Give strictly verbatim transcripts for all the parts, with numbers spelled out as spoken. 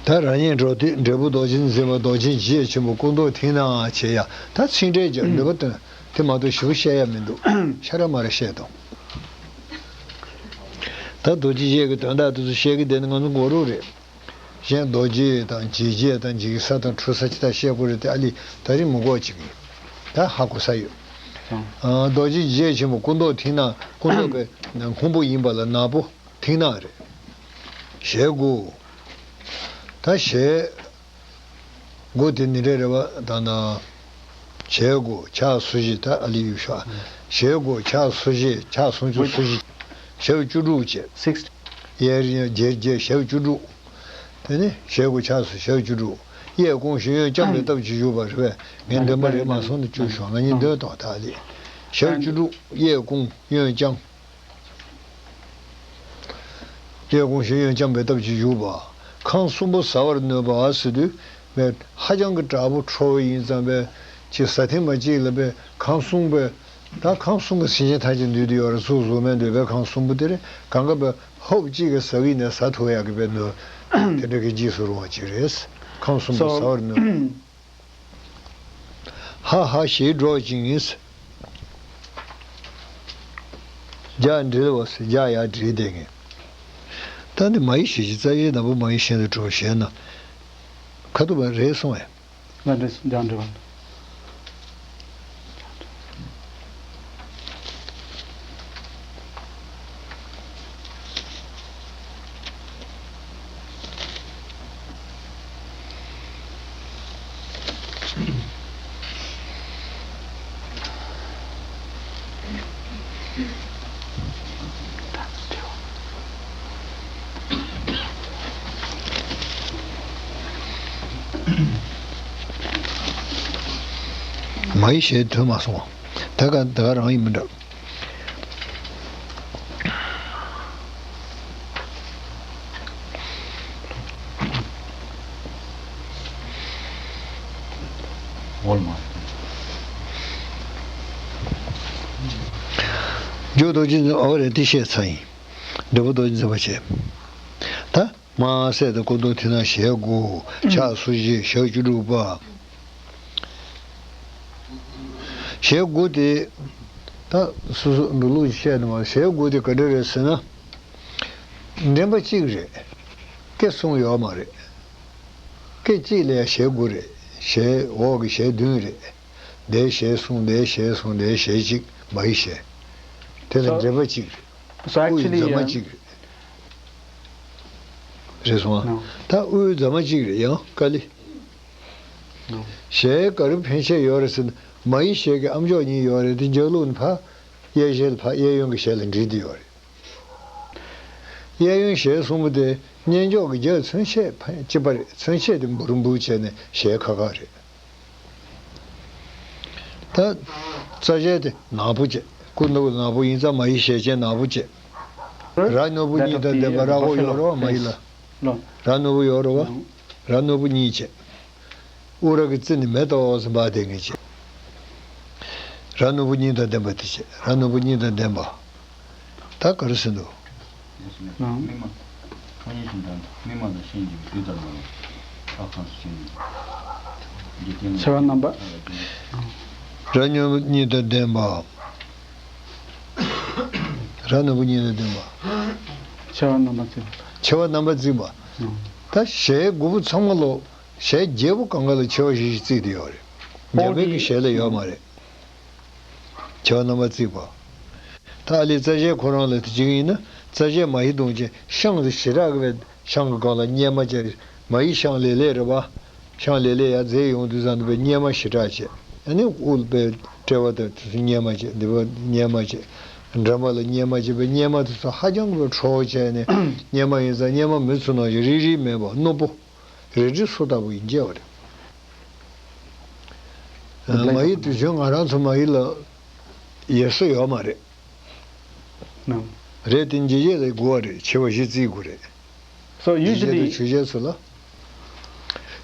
ད་རང་ཉིད་འགྲོ་དུས་འབྲས་བུ་རྡོ་རྗེ་འཛིན་པ་རྡོ་རྗེ་འཇིགས་ཆེན་པོ་སྐུ་མདོག་མཐིང་ནག་བྱེད་ཡ། ད་ཚིག་འགྲེལ་རྒྱག་འདོད་པ་དོན་དེ་མ་གཏོགས་ཞུ་བཤད་ཡ་མི་འདུག་ཤ་ར་མ་ར་བཤད་དང་། ད་རྡོ་རྗེ་འཇིགས་ཀྱི་དོན་དག་དེ་ཚོ་བཤད་ཀྱི་བསྡད་ན་ང་ཚོ་མགོ་རུ་རེད། གཞན་རྡོ་རྗེ་དང་འཇིགས་བྱེད་དང་འཇིགས་ས་དང་འཁྲུག་ས་ཅི་ལྟར་བཤད་དགོས་རེད་དེ། ཨ་ལི་ད་རིང་མི་དགོས་ཅིག་ཡིན། ད་ཧ་གོ་ས་ཡོད། རྡོ་རྗེ་འཇིགས་ཆེན་པོ་སྐུ་མདོག་མཐིང་ནག་སྐུ་མདོག་གི་སྔོན་པོ་ཡིན་པ་ལ་ནག་པོ་མཐིང་ནག་རེད། ཞེ་དགུ། ད་ཞེ་དགུ་དེ་ནི་རེ་རེ་བ་ད་ན། ཞེ་དགུ་ཕྱག་སོ་བཞི། ད་ཨ་ལི་ཡུལ་ཤ། ཞེ་དགུ་ཕྱག་སོ་བཞི། ཕྱག་སུམ་ཅུ་སོ་བཞི། ཞེ་བཅུ་དྲུག་བྱས། སིགས། གཡས་རིང་བརྒྱད་བརྒྱད་ཞེ་བཅུ་དྲུག་དེ་ནི་ཞེ་དགུ་ཕྱག་སོ་ཞེ་བཅུ་དྲུག་གཡས་བསྐུམ་ཞིང་གཡོན་བརྐྱང་བའི་སྟབས་ཀྱིས་བཞུགས་པ་རེད་པས། ངས་འདོན་པ་རེད་མ་སོང་ན་བཅུ་ཤོག་ང་གཉིས་འདོན་དང་ད་ལི། ཞེ་བཅུ་དྲུག་གཡས་བསྐུམ་གཡོན་བརྐྱང་། གཡས་བསྐུམ་ཞིང་གཡོན་བརྐྱང་བའི་སྟབས་ཀྱིས་བཞུགས་པ། ཁམས་གསུམ་པོ་ཟ་བར་ནུས་པ་ཟེར་དུས་བས་ཧ་ཅང་གི་དྲག་པོ་ཁྲོ་བོ་ཡིན་ཙང་བས་ཅིག་ཟ་ཐེངས་མ་གཅིག་ལ་བས་ཁམས་གསུམ་པོའི་ད་ཁམས་གསུམ་གྱི་སེམས་ཅན་ཐམས་ཅད་འདུས་ཏེ་ཡོད་རེད། གཟུགས་གཟུགས་མེད་འདོད་པའི་ཁམས་གསུམ་པོ་དེ་རེད། གང་ག་བས་ཧོབ་གཅིག་གི་ཟ་བའི་ནས་ཟ་ཐུབ་ཡག་གི་བས་ནུས་དེ་འདྲ་གི་འཇིགས་སུ་རུང་བ་ཅིག་རེད། ཁམས་གསུམ་པོ་ཟ་བར་ནུས། ཧ་ཧ་ཞེས་སྒྲོག་ཅིང་། རྒྱ་འགྲིལ་བ་ཟེར་རྒྱ་ཡར་འགྲིལ་བསྡད་མཁན། ད་འདི་མ་ཡི་ཞེས་ཀྱི་རྩ་ཡི་ནང་པོ་མ་ཡི་ཞེས་ནས་གྲོགས་ཞེས་ན། ཁ་ཐུག་པ་རེད་སོང་ངས། ང་འདྲེ་སོང་རྒྱ་འདྲེ་བ། མ་ཡི་ཞེས་ཐོས་མ་སོང་། ད་ག་ད་ག་རང་ཡིན་མི་འདྲ། འོལ་མ། རྒྱུ་རྡོ་རྗེ་འཛིན་འོ་རེད་དེ་བཤད་ཚར་ཡིན། འབྲས་བུ་རྡོ་རྗེ་འཛིན་པ་བྱས། ད། མ་ཟད་དུ་སྐུ་མདོག་མཐིང་ནག་ཞལ་དགུ། ཕྱག་སོ་བཞི་ཞལ་བཅུ་དྲུག་པ། ཞལ་དགུ་དེ། ད་སོ་སོ་འགྲོ་ལུགས་བཤད་ནས་མ་ཞལ་དགུ་དེ་ག་འདྲ་རེད་ཟེར་ན། འདྲེན་པ་གཅིག་རེད། སྐད་གསུམ་ཡོད་མ་རེད། སྐད་གཅིག་ལ་ཡང་ཞལ་དགུ་རེད། ཞལ་འོག་གི་ཞལ་བདུན་རེད། འདིའི་ཞལ་གསུམ། འདིའི་ཞལ་གསུམ། འདིའི་ཞལ་གཅིག་མ་ཡི་ཞལ། དེ་ལ་འདྲེན་པ་གཅིག་རེད། དབུའི་རྫ་མ་གཅིག་རེད། རེད་སོང་ཨ། ད་དབུའི་རྫ་མ་གཅིག་རེད་ཡང་ཀ་ལི། ཞལ་ག་རེ་ཕན་ཆད་ཡོད་རེད་ཟེར་ན་མ་ཡི་ཞལ་གྱི་ཨ་མཆོག་གཉིས་ཡོད་རེད་དེ་འཇའ་ལུག་ནི་ཕ། གཡས་ཞལ་ཕ་གཡས་གཡོན་གྱི་ཞལ་ལ་འགྲིལ་བསྡད་ཡོད་རེད། གཡས་གཡོན་ཞལ་གསུམ་པོ་དེ་སྙན་མཆོག་གི་རྒྱ་མཚོན་ཆས་ཕན་གཅིག་པ་རེད། མཚོན་ཆས་དེ་འབུར་འབུར་བྱས་ནས་ཞལ་ཁ་ཁ་རེད། ད་རྩ་ཞལ་དེ་ནག་པོ་བྱས། སྐུ་ནག་པོ་ནག་པོ་ཡིན་ཙང་མ་ཡི་ཞལ་ཅན་ནག་པོ་བྱས། རྭ་ནོར་བུ་གཉིས་དང་ལྡན་པ་རྭ་ཁོག་ཡོད་རེད་བ་མ་ཡི་ལ། རྭ་ནོར་བུ་ཡོད་རེད་བ། རྭ་ནོར་བུ་གཉིས་བྱས། དབུ་རྭ་གི་རྩེ་ནས་མེ་ཏོག་ཙམ་འབར་བསྡད་མཁན་བྱས། རྭ་ནོར་བུ་གཉིས་དང་ལྡན་པ་དེ་བྱས། རྭ་ནོར་བུ་གཉིས་དང་ལྡན་པ། ད་ག་རེ་ཟེར་འདུག་མིག་དམར། ཁོ་གཉིས་ཤིང་དང་མིག་དམར་དང་ཤིང་གི་བདུད་ལྟར་མ་ལུས། ཁ་ཁ་སུ་ཤིང་གི། འཇིག་རྟེན་ན། མཆེ་བ་རྣམ་པ། རྭ་ནོར་བུ་གཉིས་དང་ལྡན་པ། རྭ་ནོར་བུ་གཉིས་དང་ལྡན་པ། མཆེ་བ་རྣམ་པ་བརྩིགས་པ། མཆེ་བ་རྣམ་པ་བརྩིགས་པ། ད་ཞལ་དགུ་པོ་ཚང་མ་ལོ། ཞལ་བརྒྱད་པོ་གང་ག་ལ་མཆེ་བ་བཞི་བཞི་བརྩིགས་ཏེ་ཡོད་རེད། འཇམ་དཔལ་གྱི་ཞལ་ལ་ཡོད་མ་རེད། མཆེ་བ་རྣམ་པ་བརྩིགས་པ། ད་ཨ་ལི་རྩ་ཞལ་ཁོ་རང་ལ་དེ་གཅིག་ཡིན་ན་རྩ་ཞལ་མ་ཡི་གདོང་ཅན་ཤངས་དེ་ཞེ་དྲག་གི་བས་ཤངས་ཀྱི་སྒང་ལ་གཉེར་མ་བྱས། མ་ཡི་ཤངས་ལེ་ལེ་རེད་བ། ཤངས་ལེ་ལེ་ཡར་འཛེགས་ཡོང་དུས་ཙམ་དུ་བས་གཉེར་མ་ཞེ་དྲག་བྱས། ཨ་ནི་དབུ་བས་དཔྲལ་བ་དང་དེ་ཚོ་གཉེར་མ་བྱས། འདི་བ་གཉེར་མ་བྱས། འགྲམ་པ་ལ་གཉེར་མ་བྱས་པས་གཉེར་མ་དེ་ཚོ་ཧ་ཅང་གི་བས་ཁྲོ་བོ་བྱས་ནས་གཉེར་མ་ཡིན་ཙང་གཉེར་མ་མི་ཚོ་ནང་བཞིན་རིལ་རིལ་མེད་པ་རྣོ་པོ། རལ་གྲི་སོ་ལྟ་བུ་ཡིན་གྱི་བ་རེད། མ་ཡི་དུས་ཆེན་ང་རང་ཚོ་མ་ཡི་ལ་ཡས་སོ་ཡོད་མ་རེད། རེད་དེ་འཇིགས་བྱེད་ལ་དགོས་པ་རེད། མཆེ་བ་བཞི་བརྩིགས་དགོས་རེད། So འཇིགས་བྱེད་དང་usually ཆོས་བྱེད་ཚོ་ལ།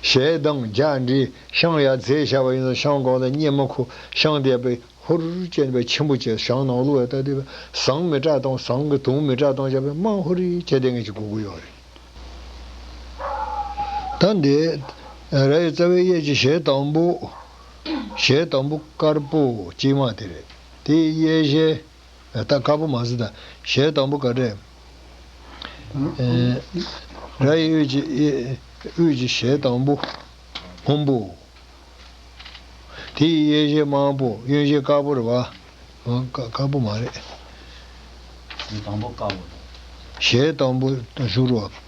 ཞལ་གདངས་རྒྱ་འདྲེས་ཤངས་ཡར་འཛེགས་བཞག་པ་ཡིན་ན་ཤངས་གོང་ལ་གཉེར་མ་ཁུ་ཤངས་དེ་པའི་ཧུར་བྱས་པའི་ཆེན་པོ་བྱས་ཤངས་ནང་ལུགས་ལ་ལྟ་དུས་ཟངས་མི་དྲག་དང་ཟངས་ཀྱི་དུང་མི་དྲག་དང་བྱས་པའི་དམངས་ཧུར་བྱས་དེ་ངེས་ཀྱི་དགོས་ཀྱི་ཡོད་རེད། ད་འདི་ར་ཡི་རྩ་བའི་གཡས་ཀྱི་ཞལ་དང་པོ། ཞལ་དང་པོ་དཀར་པོ་གཅིག་མ་དེ་རེད། དེའི་གཡས་ཞལ། ད་དཀར་པོ་མ་ཟེར། ད་ཞལ་དང་པོ་ག་རེ། ཨེ། ར་ཡི་དབུས་ཀྱི་དབུས་ཀྱི་ཞལ་དང་པོ་སྔོན་པོ། དེའི་གཡས་ཞལ་དམར་པོ། གཡོན་ཞལ་དཀར་པོ་རེད་བ། ཨ། དཀར་དཀར་པོ་མ་རེད། ཞལ་དང་པོ་དཀར་པོ་རེད། ཞལ་དང་པོ་བཞུགས་རོགས།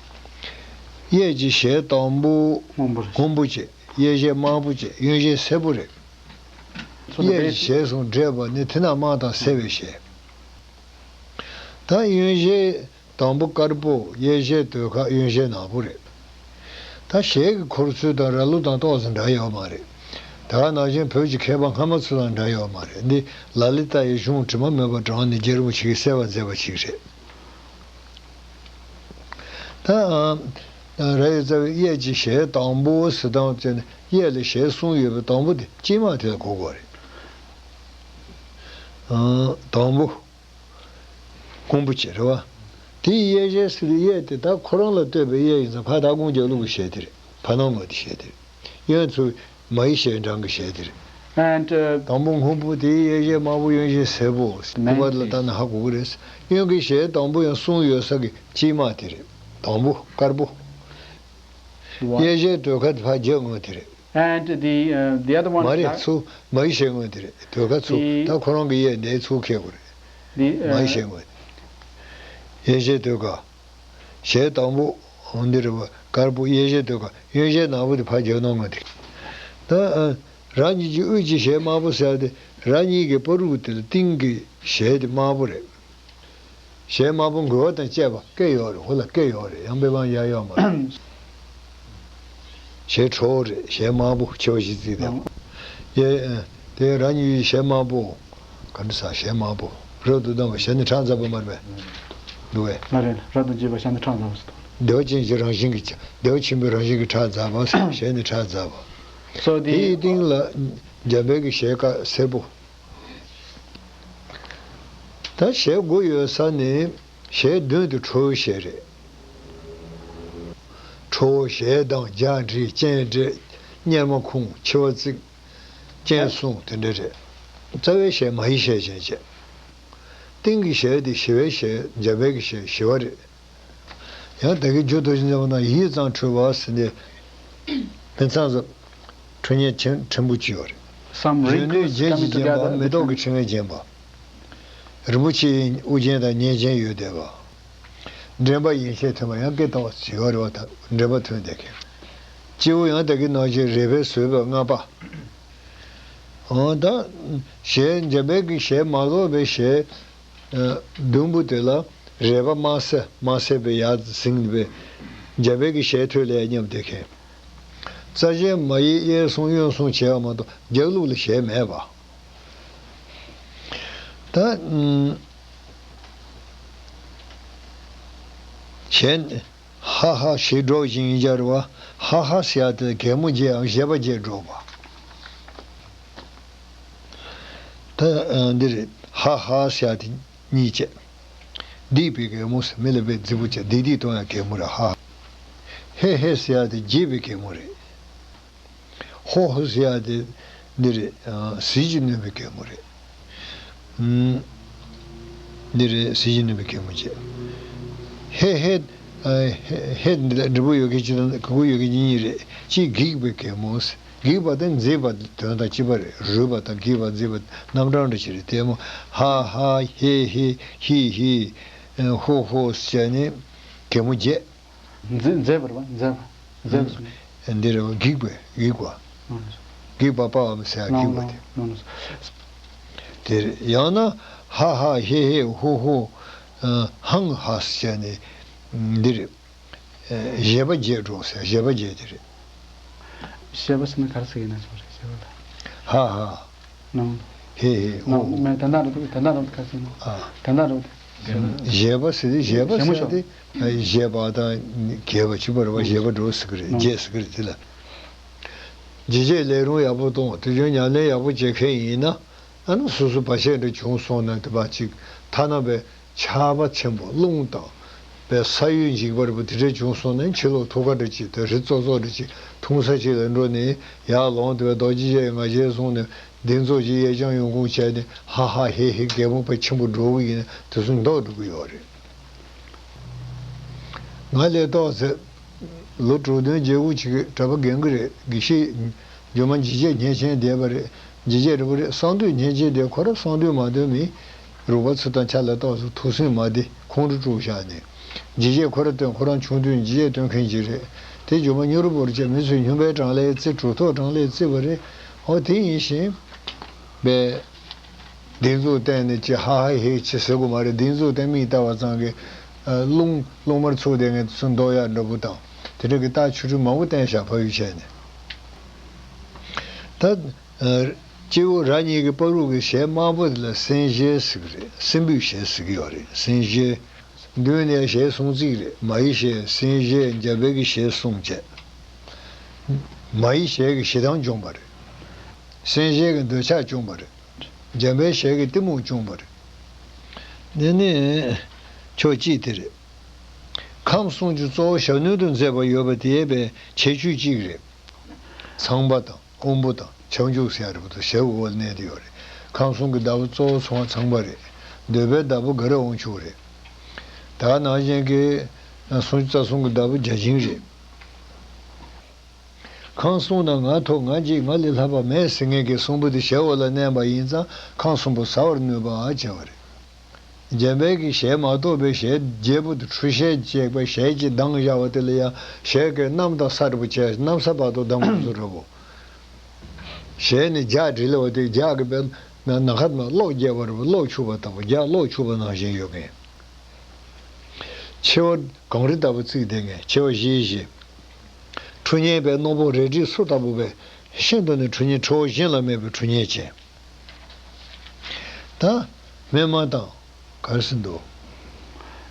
གཡས་ཀྱི་ཞལ་དང་པོ་སྔོན་པོ་རེད། སྔོན་པོ་བྱས། གཡས་ཞལ་དམར་པོ་བྱས། གཡོན་ཞལ་སེར་པོ་རེད། So the གཡས་ཀྱི་base ཞལ་གསུམ་འདྲེས་པ་ནི་དེ་ན་དམར་དང་སེར་བའི་ཞལ། ད་གཡོན་ཞལ་དང་པོ་དཀར་པོ། གཡས་ཞལ་ཟློས་གར། གཡོན་ཞལ་ནག་པོ་རེད། ད་ཞལ་གྱི་འཁོར་ཚུལ་དང་ར་ལུག་དང་ཏོག་ཙམ་འདྲ་ཡོད་མ་རེད། ད་ག་ནང་བཞིན་བོད་ཀྱི་མཁས་པ་སྔ་མ་ཚོ་དང་འདྲ་ཡོད་མ་རེད། འདི་ལ་ལི་ཏ་ཡི་གཞུང་དྲི་མ་མེད་པ་དྲངས་ནས་རྗེ་རིན་པོ་ཆེ་གིས་གསལ་བར་མཛད་པ་ཞིག་རེད། ད་ར་ཡི་རྩ་བའི་གཡས་ཀྱི་ཞལ་དང་པོ་ཟེར་སྟངས་བྱས་ན། གཡས་ལ་ཞལ་གསུམ་ཡོད་པའི་དང་པོ་དེ་གཅིག་མ་དེ་ལ་གོ་དགོས་རེད། དང་པོ། སྔོན་པོ་བྱས་རེད་བ། དེའི་གཡས་ཞལ་ཟེར་དུས་གཡས་དེ་ད་ཁོ་རང་ལ་ལྟོས་པའི་གཡས་ཡིན་ཙང་། ཕར་ད་དགུང་རྒྱབ་ལོགས་ཀྱི་ཞལ་དེ་རེད། ཕར་ནང་ངོས་དེ་ཞལ་དེ་རེད། གཡོན་ཚུར་མ་ཡི་ཞལ་འབྲང་གི་ཞལ་དེ་རེད། And, uh, དང་པོ་སྔོན་པོ། དེའི་གཡས་ཞལ་དམར་པོ། གཡོན་ཞལ་སེར་པོ། སྐུ་པར་ལ་ལྟ་ན་ཧ་གོ་གི་རེད། གཡོན་གྱི་ཞལ་དང་པོ་ཡང་གསུམ་ཡོད་ས་གི་གཅིག་མ་དེ་རེད། དང་པོ་དཀར་པོ། གཡས་ཞལ་ཟློས་གར་དེ་ཕར་རྒྱབ་ངོས་དེ་རེད། And the, uh, the other one མ་རེད། ཚུར་མ་ཡི་ཞལ་ངོས་དེ་རེད། ཟློས་གར་ཚུར། the, ད་ཁོ་རང་གི་གཡས་འདིའི་ཚུར་འཁེལ་དགོས་རེད། the, uh, མ་ཡི་ཞལ་ངོས། གཡས་ཞལ་ཟློས་གར། ཞལ་དང་པོ་འདི་རེད་བ། དཀར་པོ། གཡས་ཞལ་ཟློས་གར། གཡོན་ཞལ་ནག་པོ་དེ་ཕར་རྒྱབ་ནང་ངོས་དེ། ད་ཨ། རང་ཉིད་ཀྱི་དབུས་ཀྱི་ཞལ་དམར་པོ་ཟེར་དེ། རང་ཉིད་ཀྱི་བར་དུ་དེ་ལ་སྟེང་གི་ཞལ་དེ་དམར་པོ་རེད། ཞལ་དམར་པོ་མགུལ་བ་དང་བཅས་པ་སྐད་ཡོད་རེད། ཧུ་ལ་སྐད་ཡོད་རེད། ཡང་པེ་པང་ཡ་ཡོད་མ་རེད། ཞལ་ཁྲོ་བོ་རེད། ཞལ་དམར་པོ་མཆེ་བ་བཞི་བརྩིགས་བསྡད་པ། ཡེ། དེ་རང་ཉིད་ཀྱི་ཞལ་དམར་པོ། ག་འདྲ་ཟེར། ཞལ་དམར་པོ། རབ་ཏུ་བསྡམས་པ། ཞལ་ནི་ཁྲག་འཛག་པ་མ་རེད་པས། འདུག་པས། མ་རེད། རབ་ཏུ་བརྗིད་པ་ཞལ་ནི་ཁྲག་འཛག་པ་ཟེར། བདེ་བ་ཅན་གྱི་རང་བཞིན་གྱི། བདེ་བ་ཆེན་པོའི་རང་བཞིན་གྱི་ཁྲག་འཛག་པ། ཞལ་ནི་ཁྲག་འཛག་པ། So the དེའི་སྟེང་ལ་འཇམ་དཔལ་གྱི་ཞལ་དཀར་སེར་པོ། ད་ཞལ་དགུ་ཡོད་ས་ནི་ཞལ་བདུན་དེ་ཁྲོ་བོའི་ཞལ་རེད། ཁྲོ་བོ་ཞལ་གདངས། རྒྱ་འདྲིལ། སྤྱན་བགྲད། གཉེར་མ་ཁུང་། མཆེ་བ་བརྩིགས། སྤྱན་ཟུང་། དེ་འདྲ་རེད། རྩ་བའི་ཞལ་མ་ཡི་ཞལ་ཅན་བྱས། སྟེང་གི་ཞལ་དེ་ཞི་བའི་ཞལ། འཇམ་དཔལ་གྱི་ཞལ་ཞི་བ་རེད། ཡང་ད་གིན་རྒྱུ་དོ་བཞིན་མཛད་པ་ན། ཡིད་གཙང་ཁྲོས་པ་ཟེར་ནས། དེང་སང་ཚོ་ཁྲོ་གཉེར་ཆེན་ཕྲན་བུ་ཅིག་ཡོད་རེད། Some གཞོན་ནུའི་wrinkles རྒྱན་གྱིས་coming བརྒྱན་པ། together མེ་ཏོག་གི་ཕྲེང་བས་བརྒྱན་པ། རིན་པོ་ཆེའི་དབུ་རྒྱན་དང་མཉེན་ཆས་ཡོད་བསྡད་པ། འདྲེན་པ་ཡན་ཆད་ཐོན་པ། ཡང་སྐད་བཏང་བ་ཅིག་ཡོད་རེད་བ། ད་འདྲེན་པ་ཐོན་བསྡད་མཁན། སྤྱི་བོ་ཡང་ད་གིན་ནང་བཞིན་རལ་པས་བཟོས་པའི་ལྔ་པ། འོ་ད་ཞལ། འཇམ་དཔལ་གྱི་ཞལ་མ་ལོག་པའི་ཞལ་ཨ་བདུན་པོ་དེ་ལ་རལ་པ་དམར་སེར། དམར་སེར་པོ་ཡར་ཟིན་པའི་འཇམ་དཔལ་གྱི་ཞལ་ཐོད་ལ་མཉམ་བསྡད་མཁན། རྩ་ཅན་མ་ཡི་གཡས་གསུམ་གཡོན་གསུམ་བྱས་པ་མ་གཏོགས་རྒྱབ་ལོགས་ལ་ཞལ་མེད་པ། ད་ཨ་ཞལ་ཧ་ཧ་ཞེས་སྒྲོག་བཞིན་ཡིན་སྦྱར་བ། ཧ་ཧ་ཟེར་ཡ་དེ་གད་མོ་བརྒྱབ་ཡང་བཞད་པ་བརྒྱབ་སྒྲོག་པ། ད་ཨ་འདི་རེད། ཧ་ཧ་ཟེར་ཡ་དེ་གཉིས་བྱས། སྡིག་པའི་གད་མོ་ཟེར། མི་ལ་དཔེ་རྫིག་པོ་བྱས། སྡིག་སྡིག་གཏོང་ཡ་གད་མོ་རེད། ཧ། ཧེ་ཧེ་ཟེར་ཡ་དེ་དགྱེས་པའི་གད་མོ་རེད། ཧོ་ཧོ་ཟེར་ཡ་དེ་འདི་རེད། ཨ་ཟིལ་གྱིས་གནོན་པའི་གད་མོ་རེད། ཨུམ། འདི་རེད། ཟིལ་གྱིས་གནོན་པའི་གད་མོ་བྱས། ཧེ་ཧེ། ཨ་ཧེ་ཧེ་འདི་ལ་འབྲས་བུ་ཡོད་མཁན་གཅིག་དང་གོས་ཡོད་མཁན་གཉིས་རེད། གཅིག་སྒེག་པའི་གད་མོ། སྒེག་པ་དང་མཛེས་པ་དོན་དང་གཅིག་པ་རེད། རུས་པ་དང་སྒེག་པ་མཛེས་པ་རྣམ་གྲངས་འདྲ་ཞིག་རེད། དེ་མོ་ཧ་ཧ་ཧེ་ཧེ་ཧི་ཧི་ཧོ་ཧོ་ཟེར་ནས་གད་མོ་བརྒྱབ། མཛེས་མཛེས་པ་རེད་པ། མཛེས་པ། མཛེས་པ་གསུངས། འདི་རེད་པ། སྒེག་པའི་སྒེག་པ། ཨང་། སྒེག་པ་པ་བ་མི་ཟེར་ཡ་སྒེག་པ་དེ། ནོ་ནོ། དེ་རེད། ཡང་ན་ཧ་ཧ་ཧེ་ཧེ་ཧོ་ཧོ་ཧང་ཧ་ཟེར་ནས་འདི་རེད། བཞད་པ་བརྒྱད་འགྲོ་ཟེར། བཞད་པ་བརྒྱད་དེ་རེད། བཞད་པ་ཟེར་ན་ག་རེ་ཟེར་གྱི་ཡིན་ན་ཆོག་རེད། བཞད་པ་ལ། ཧ་ཧ། ནང་། ཧེ་ཧེ་ཧོ་ནང་ཧོ། མེད། དེ་འདྲ་རེད་འདུག་དེ་འདྲ་རེད་འདུག་ག་ཟེར་ན། ཨ། དེ་འདྲ་རེད་འདུག་བཞད་པ་ཟེར་དེ། བཞད་པ་ཟེར་དེ། བཞད་པ་དང་རྒྱས་པ་གཅིག་པ་རེད་པ། བཞད་པ་འགྲོ་ཟེར་གི་རེད། ནང་རྒྱས་ཟེར་གི་རེད། དེ་ལ་ཇི་བྱས་ལས་རུང་ཡག་པོ་གཏོང་། དེ་བཞིན་ཉམས་ལེན་ཡག་པོ་བྱེད་མཁན་ཡིན་ན། ཨ་ནི་སོ་སོ་བར་ཆད་འདྲ་བྱུང་སོང་ན། དེ་བ་ཅིག་ཐ་ན་པའི་ཆར་པ་ཆེན་པོ་རླུང་དང་ པའི་ས་ཡུལ་འཇིགས་པ་རེད་པ་དེ་འདྲ་བྱུང་སོང་ནས། ཕྱི་ལོགས་ཐུག་ཁ་འདྲ་ཅིག་དང་རི་ཙོག་ཙོག་འདྲ་ཅིག་འཐུང་ས་ཅིག་ལ་འགྲོ་ནས་ཡར་ལོངས་ཏེ། རྡོ་རྗེ་འཆང་ཡི་ང་རྒྱལ་བཟུང་ནས་གདེང་ཚོགས་ཀྱི་གཡས་བརྐྱང་གཡོན་བསྐུམ་བྱས་ནས་ཧ་ཧ་ཧེ་ཧེ་གད་མོ་བ་ཆེན་པོ་འགྲོ་གི་ཡིན། དེ་ཚོ་མདོག་འགྲོ་གི་ཡོད་རེད། ང་ལས་ཏོག་ཙེ་ལོ་དྲུག་བདུན་བརྒྱད་དགུ་ཅིག་གི་གྲྭ་པ་རྒན་གི་རེད། དགེ་བཤེས་རྒྱུ་མ་འཇིགས་བྱེད་ཉེས་ཅན་བསྡད་པ་རེད། འཇིགས་བྱེད་རེད་པ་རེད། གསང་འདུས་ཉེས་ཅན་བསྡད། ཁོ་རང་གསང་འདུས་མ་འདོན་མི་རུས་པ་ཚུ་དང་ཆ་ལ་ཏོག་ཙེ་ཐུགས་སེམས་མ་བདེ། ཁོང་ཁྲོ་དཀྲུགས་བཞག་ནས། འཇིགས་བྱེད་ཁོ་རང་བཏོན། ཁོ་རང་ཆུང་དུས་འཇིགས་བྱེད་བཏོན་མཁན་ཅིག་རེད། དེ་རྒྱུ་མ་སྨྱུ་རུ་བོར་བྱས། མི་ཚོས་སྨྱོན་པའི་གྲངས་ལས་བརྩི། གྲུབ་ཐོབ་གྲངས་ལས་བརྩི་བ་རེད། ཨོ་དེ་ཡིན་ཞིང་པས། གདེང་ཚོགས་བསྟན་ནས་ཅི་ཧ་ཧ་ཧེ་ཅི་ཟེར་དགོས་མ་རེད། གདེང་ཚོགས་བསྟན། མིག་ལྟ་བ་ཙམ་གྱིས་ཨ་རླུང་རླུང་དམར་ཚུགས་བསྡད་མཁན་དེ་ཚོ་འདོར་ཡག་འདྲ་པོ་དང་། དེ་འདྲ་གི་རྟགས་ཆུང་ཆུང་མང་པོ་བསྟན་བཞག་ཕ་ཡུལ་བྱས་ནས། ད་ཨ་སྐྱེ་བོ་རང་ཉིད་ཀྱི་བར་དུ་གི་ཞལ་དམར་པོ་དེ་ལ་སེང་ཞལ་ཟེར་གི་རེད། སྲིན་པོའི་ཞལ་ཟེར་གི་ཡོད་རེད། སེང་ཞལ། མདུན་ནས་ཞལ་གསུམ་བརྩིགས་རེད། མ་ཡི་ཞལ། སེང་ཞལ། འཇམ་དཔལ་གྱི་ཞལ་གསུམ་བྱས། མ་ཡི་ཞལ་གྱིས་ཞེ་སྡང་བཅོམ་པ་རེད། སེང་ཞལ་གྱིས་འདོད་ཆགས་བཅོམ་པ་རེད། འཇམ་དཔལ་ཞལ་གྱིས་གཏི་མུག་བཅོམ་པ་རེད། འདི་ནི་ཕྱོགས་གཅིག་དེ་རེད། ཁམས་གསུམ་གྱི་གཙོ་བོ་ཞབས་གནོན་དུ་མཛད་པ་ཡོད་པ་དེ་ཡས་པའི་ཁྱད་ཆོས་གཅིག་རེད། ཚངས་པ་དང་། དབོན་པོ་དང་ཁྱབ་འཇུག་ཟེར་ཡ་རེད་པ། དེ་ཞབས་འོག་ལ་གནས་བསྡད་ཡོད་རེད། ཁམས་གསུམ་གྱི་བདག་པོ་གཙོ་བོ་ཚང་མ་ཚངས་པ་རེད། འདོད་པའི་བདག་པོ་དགའ་རབ་དབང་ཕྱུག་རེད། ད་ནང་བཞིན་གྱི་སུམ་ཅུ་རྩ་གསུམ་གྱི་བདག་པོ་བརྒྱ་བྱིན་རེད། ཁམས་གསུམ་ན་ང་ཐོབ། ང་གཅིག་ང་ལས་ལྷག་པ་མེད་ཟེར་མཁན་གྱི་གསུམ་པོ་དེ་ཞབས་འོག་ལ་གནས་པ་ཡིན་ཙང་ཁམས་གསུམ་པོ་ཟ་བར་ནུས་པ་བྱས་པ་རེད། འཇམ་དཔལ་གྱི་ཞལ་མ་གཏོགས་པའི་ཞལ་བརྒྱད་པོ་དེ་འཁྲུལ་ཞལ་བྱས་པའི་ཞལ་གྱིས་བསྡམས་བཞག་པ་དེ་ལ་ཡང་ཞལ་གྱི་གནམ་དང་ས་འདྲ་པོ་བྱས། གནམ་ས་བར་དུ་བསྡམས་པ་བཟོ་འདྲ་པོ། ཞལ་ནི་ལྗགས་འབྲེལ་བ་དེ་ལྗགས་ཀྱི་པའི་ནང་ཁ་ན་གློག་རྒྱས་པ་རེད་པ། གློག་འཁྱུག་པ་ལྟ་བུ། ལྗགས་གློག་འཁྱུག་པ་ནང་བཞིན་ཡོད་མཁན། མཆེ་བ་གངས་རི་ལྟ་བུ་བརྩིགས་བསྡད་མཁན། མཆེ་བ་བཞི་བཞི། ཁྲོ་གཉེར་པའི་རྣོ་པོ་རལ་གྲིའི་སོ་ལྟ་བུ་བས་ཤིན་ཏུ་ནས་ཁྲོ་གཉེར། ཁྲོ་བོ་གཞན་ལ་མེད་པའི་ཁྲོ་གཉེར་ཅན། ད་སྨིན་མ་དང་ག་རེ་ཟེར་འདུག་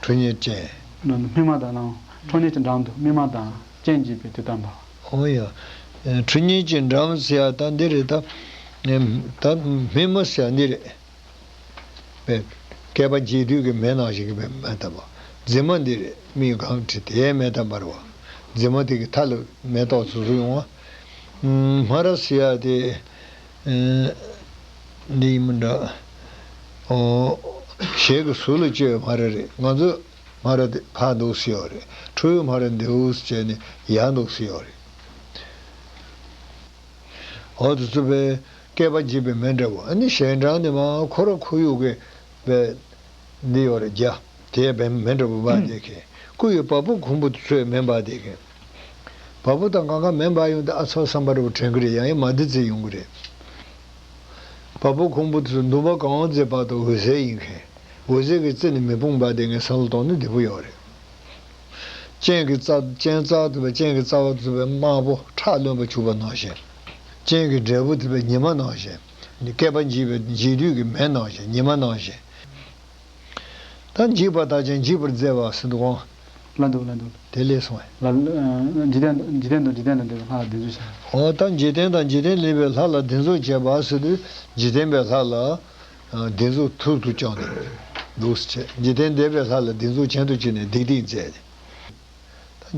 ཁྲོ་གཉེར་ཅན། སྨིན་མ་དང་ནང་ཁྲོ་གཉེར་གྱི་འགྲམ་དུ་སྨིན་མ་དང་སྤྱན་འབྱེད་པའི་དུས་དམ་པ། ཨོ་ཡ། ཁྲོ་གཉེར་གྱི་འགྲམ་ཟེར་ཡ་ད་འདི་རེད། ད་ད་སྨིན་མ་ཟེར་ཡ་འདི་རེད། པས། བསྐལ་པ་འཇིག་དུས་ཀྱི་མེ་ནང་བཞིན་གྱི་མེ་མེ་ལྟ་བུ། མཛེས་མ་འདི་རེད། མིག་གང་བྲིས་དེའི་མེ་དང་འབར་བ། མཛེས་མ་དེ་གི་མཐའ་ལ་མེ་ཏོག་ཚུ་ཚུ་ཡོང་བ། སྨ་ར་ཟེར་ཡ་དེ། ཨ་འདི་ཡིན་མིན་འདྲ། ཨོ། ཞལ་གྱི་ཟུར་ལ་བཅོས་སྨ་ར་རེད། ང་ཚོ་སྨ་ར་དེ་ཕར་འདུག་སེ་ཡོད་རེད། ཁྲོ་བོའི་སྨ་ར་འདུག་སེ་བྱས་ནས་ཡར་འདུག་སེ་ཡོད་རེད། འོ་དེ་ཚོ་པས་བསྐལ་པ་འཇིག་པའི་མེ་འདྲ་བོ། ཨ་ནི་ཞལ་འབྲང་ནི་མ་ཁོ་ར་ཁོར་ཡུག་གི་པས་འདི་ཡོད་རེད། རྒྱ་དེ་པས་མེ་འདྲ་བོ་འབར་བསྡད་མཁན། སྐུ་ཡི་བ་སྤུ་གོང་བུ་དེ་ཚོས་མེ་འབར་བསྡད་མཁན། བ་སྤུ་དང་གང་ག་མེ་འབར་ཡོང་དུས་ཨ་ཚ་བསམ་པ་འདྲ་བོ་དྲན་གི་རེད། ཡང་ཡང་མ་བདེ་ཚིག་ཡོང་གི་རེད། བ་སྤུ་གོང་བུ་དེ་ཚོ་འདུན་པ་གང་མཛད་བར་དུ་འོད་གསལ་ཡིན་མཁན། འོད་གསལ་གྱི་རྩེ་ནས་མེ་དཔུང་འབར་བསྡད་མཁན་བསམ་བློ་གཏོང་ན་བདེ་པོ་ཡོད་རེད། སྤྱན་གྱི་རྩ། སྤྱན་རྩ་དུ་བའི། སྤྱན་གྱི་རྩ་བ་དུ་བའི་དམར་པོ་ཁྲག་རློན་པ་བྱུགས་པ་ནང་བཞིན། སྤྱན་གྱི་འབྲས་བུ་དུ་བའི་ཉི་མ་ནང་བཞིན། བསྐལ་པ་འཇིག་པའི་འཇིག་དུས་ཀྱི་མེ་ནང་བཞིན། ཉི་མ་ནང་བཞིན། ད་འཇིགས་པ་དག་ཀྱང་འཇིགས་པར་མཛད་པ་ཟེར་འདུག་གོ། ལ་འདུག་ལ་འདུག་དེ་ལས་སོང་བས། ལ། ཨ། འཇིག་རྟེན། འཇིག་རྟེན་དང་འཇིག་རྟེན་ལས་འདས་པའི་ལྷ་ལ་གདེང་ཚོད་བྱ། འོ་ད་འཇིག་རྟེན་དང་འཇིག་རྟེན་ལས་འདས་པའི་ལྷ་ལ་གདེང་ཚོད་བྱེད་པ་ཟེར་དུས་འཇིག་རྟེན་པའི་ལྷ་ལ། ཨ། གདེང་ཚོད་ཐུག་ཐུག་བཅངས་ནས་འདུག་སེ་བྱས། འཇིག་རྟེན་འདས་པའི་ལྷ་ལ་གདེང་ཚོད་ཆེན་དུ་བྱས་ནས་སྡིག་སྡིག་མཛད།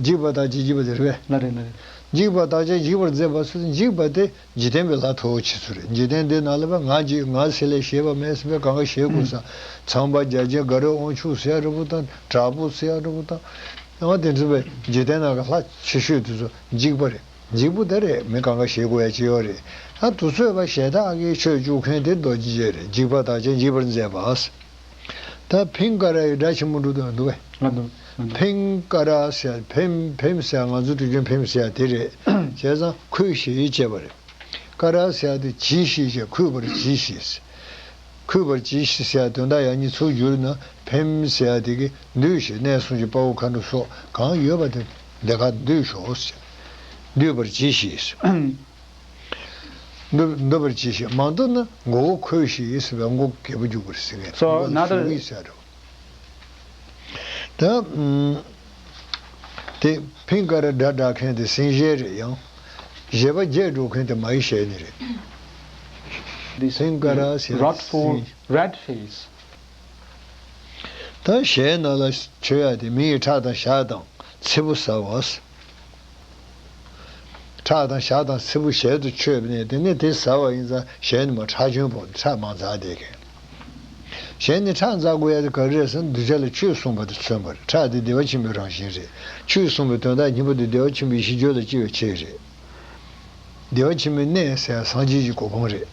འཇིགས་པ་དག་ཅིང་འཇིགས་པར་མཛད་པས། ལ་རེ་ལ་རེ། འཇིགས་པ་དག་ཅིང་འཇིགས་པར་མཛད་པ་ཟེར། འཇིགས་པ་དེ་འཇིག་རྟེན་པའི་ལྷ་མཐོ་བོ་ཆེ་ཚོ་རེད། འཇིག་རྟེན་འདི་ནང་ལ་བ་ང་འཇིགས། ང་ཟེར་ལས་ཞེད་པ་མེད་ཟེར་བས་གང་ག་ཞེད་དགོས་ས། ཚངས་པ་བརྒྱ་བྱིན་དགའ་རབ་དབང་ཕྱུག་ཟེར་ཡ་འདྲ་པོ་དང་དྲག་པོ་ཟེར་ཡ་འདྲ་པོ་དང་། ཡང་དེ་ཚོ་བས་འཇིག་རྟེན་ནང་གི་ལྷ་ཆེ་ཤོས་དེ་ཚོ་འཇིགས་པ་རེད། འཇིགས་པོ་དེ་རེད། མི་གང་ག་ཞེད་དགོས་ཡ་ཅི་ཡོད་རེད། ཨ་དུ་ཚོད་པ་ཞེ་དྲག་གིས་ཆོས་བཅུག་མཁན་དེ་རྡོ་རྗེ་རྗེ་རེད། འཇིགས་པ་དག་ཅིང་འཇིགས་པར་མཛད་པ། ད་ཕིང་ཀ་ར་ཡི་སྒྲ་ཆེན་པོ་འགྲོ་དོན་འདུག་གས། ལ་འདུག་ལ་འདུག་ཕིང་ཀ་ར་ཟེར། ཕིམ་ཕིམ་ཟེར། ང་ཚོ་དུས་རྒྱུན་ཕིམ་ཟེར་དེ་རེད། བྱས་ཙང་ཁོལ་ཞིག་བྱས་པ་རེད། ཀ་ར་ཟེར་དེ་གྱིས་ཤིག་བྱས། ཁོལ་བར་གྱིས་ཤིག། ཁོལ་བར་གྱིས་ཤིག་ཟེར་དོན་དག་ཡང་གཉིས་ཚུར་བསྒྱུར་ན་ཕིམ་ཟེར་དེ་གི་འདུས་ཤིག། གནས་གསུམ་གྱི་དཔའ་བོ་མཁའ་འགྲོ་སོགས་གང་ཡོད་པ་དེ་འདི་ག་འདུས་ཤོག་ཟེར། འདུས་པར་གྱིས་ཤིག། འདུ་འདུ་བར་གྱིས་ཤིག། མ་འདུ་ན་མགོ་བོ་ཁོལ་ཞིག་ཟེར་བའི་མགོ་གད་པོ་རྒྱུག་པར་ཟེར་མཁན། So མགོ་another ཞུགས་ཡིག་ཟེར་རོ། ད་ཨམ། དེ་ཕིང་ཀ་ར་སྒྲ་བསྒྲགས་མཁན་དེ་སེང་ཞལ་རེད། ཡང་བཞད་པ་བརྒྱད་འགྲོ་མཁན་དེ་མ་ཡི་ཞལ་ནི་རེད། This ཕིང་ཀ་ར་ཟེར་rat for སེང་། Rat face. ད་ཞལ་ནང་ལ་མཆོད་ཡ་དེ་མི་ཡི་ཁྲག་དང་ཞག་དང་ཚིལ་བུ་ཟ་བ། ཁྲག་དང་ཞག་དང་ཚིལ་བུ་ཞལ་དུ་མཆོད་པ་ནས་དེ་ནས་དེ་ཟ་བ་ཡིན་ཙང་ཞལ་ནས་མར་ཁྲག་སྐྱོན་ཕོག་ནས་ཁྲག་མར་འཛག་བསྡད་མཁན། ཞལ་ནས་ཁྲག་འཛག་དགོས་ཡ་དེ་ག་རེ་རེད་ཟེར་ན་གདུལ་བྱ་ལ་ཆོས་གསུངས་པ་དེ་མཚོན་པ་རེད། ཁྲག་དེ་བདེ་བ་ཆེན་པོའི་རང་བཞིན་རེད། ཆོས་གསུངས་པའི་དོན་དག་སྙིང་པོ་དེ་བདེ་བ་ཆེན་པོའི་ཡེ་ཤེས་རྒྱུད་ལ་སྐྱེ་བའི་ཆེད་རེད། བདེ་བ་ཆེན་པོའི་གནས་ཟེར་ཡ་སངས་རྒྱས་ཀྱི་གོ་འཕང་རེད།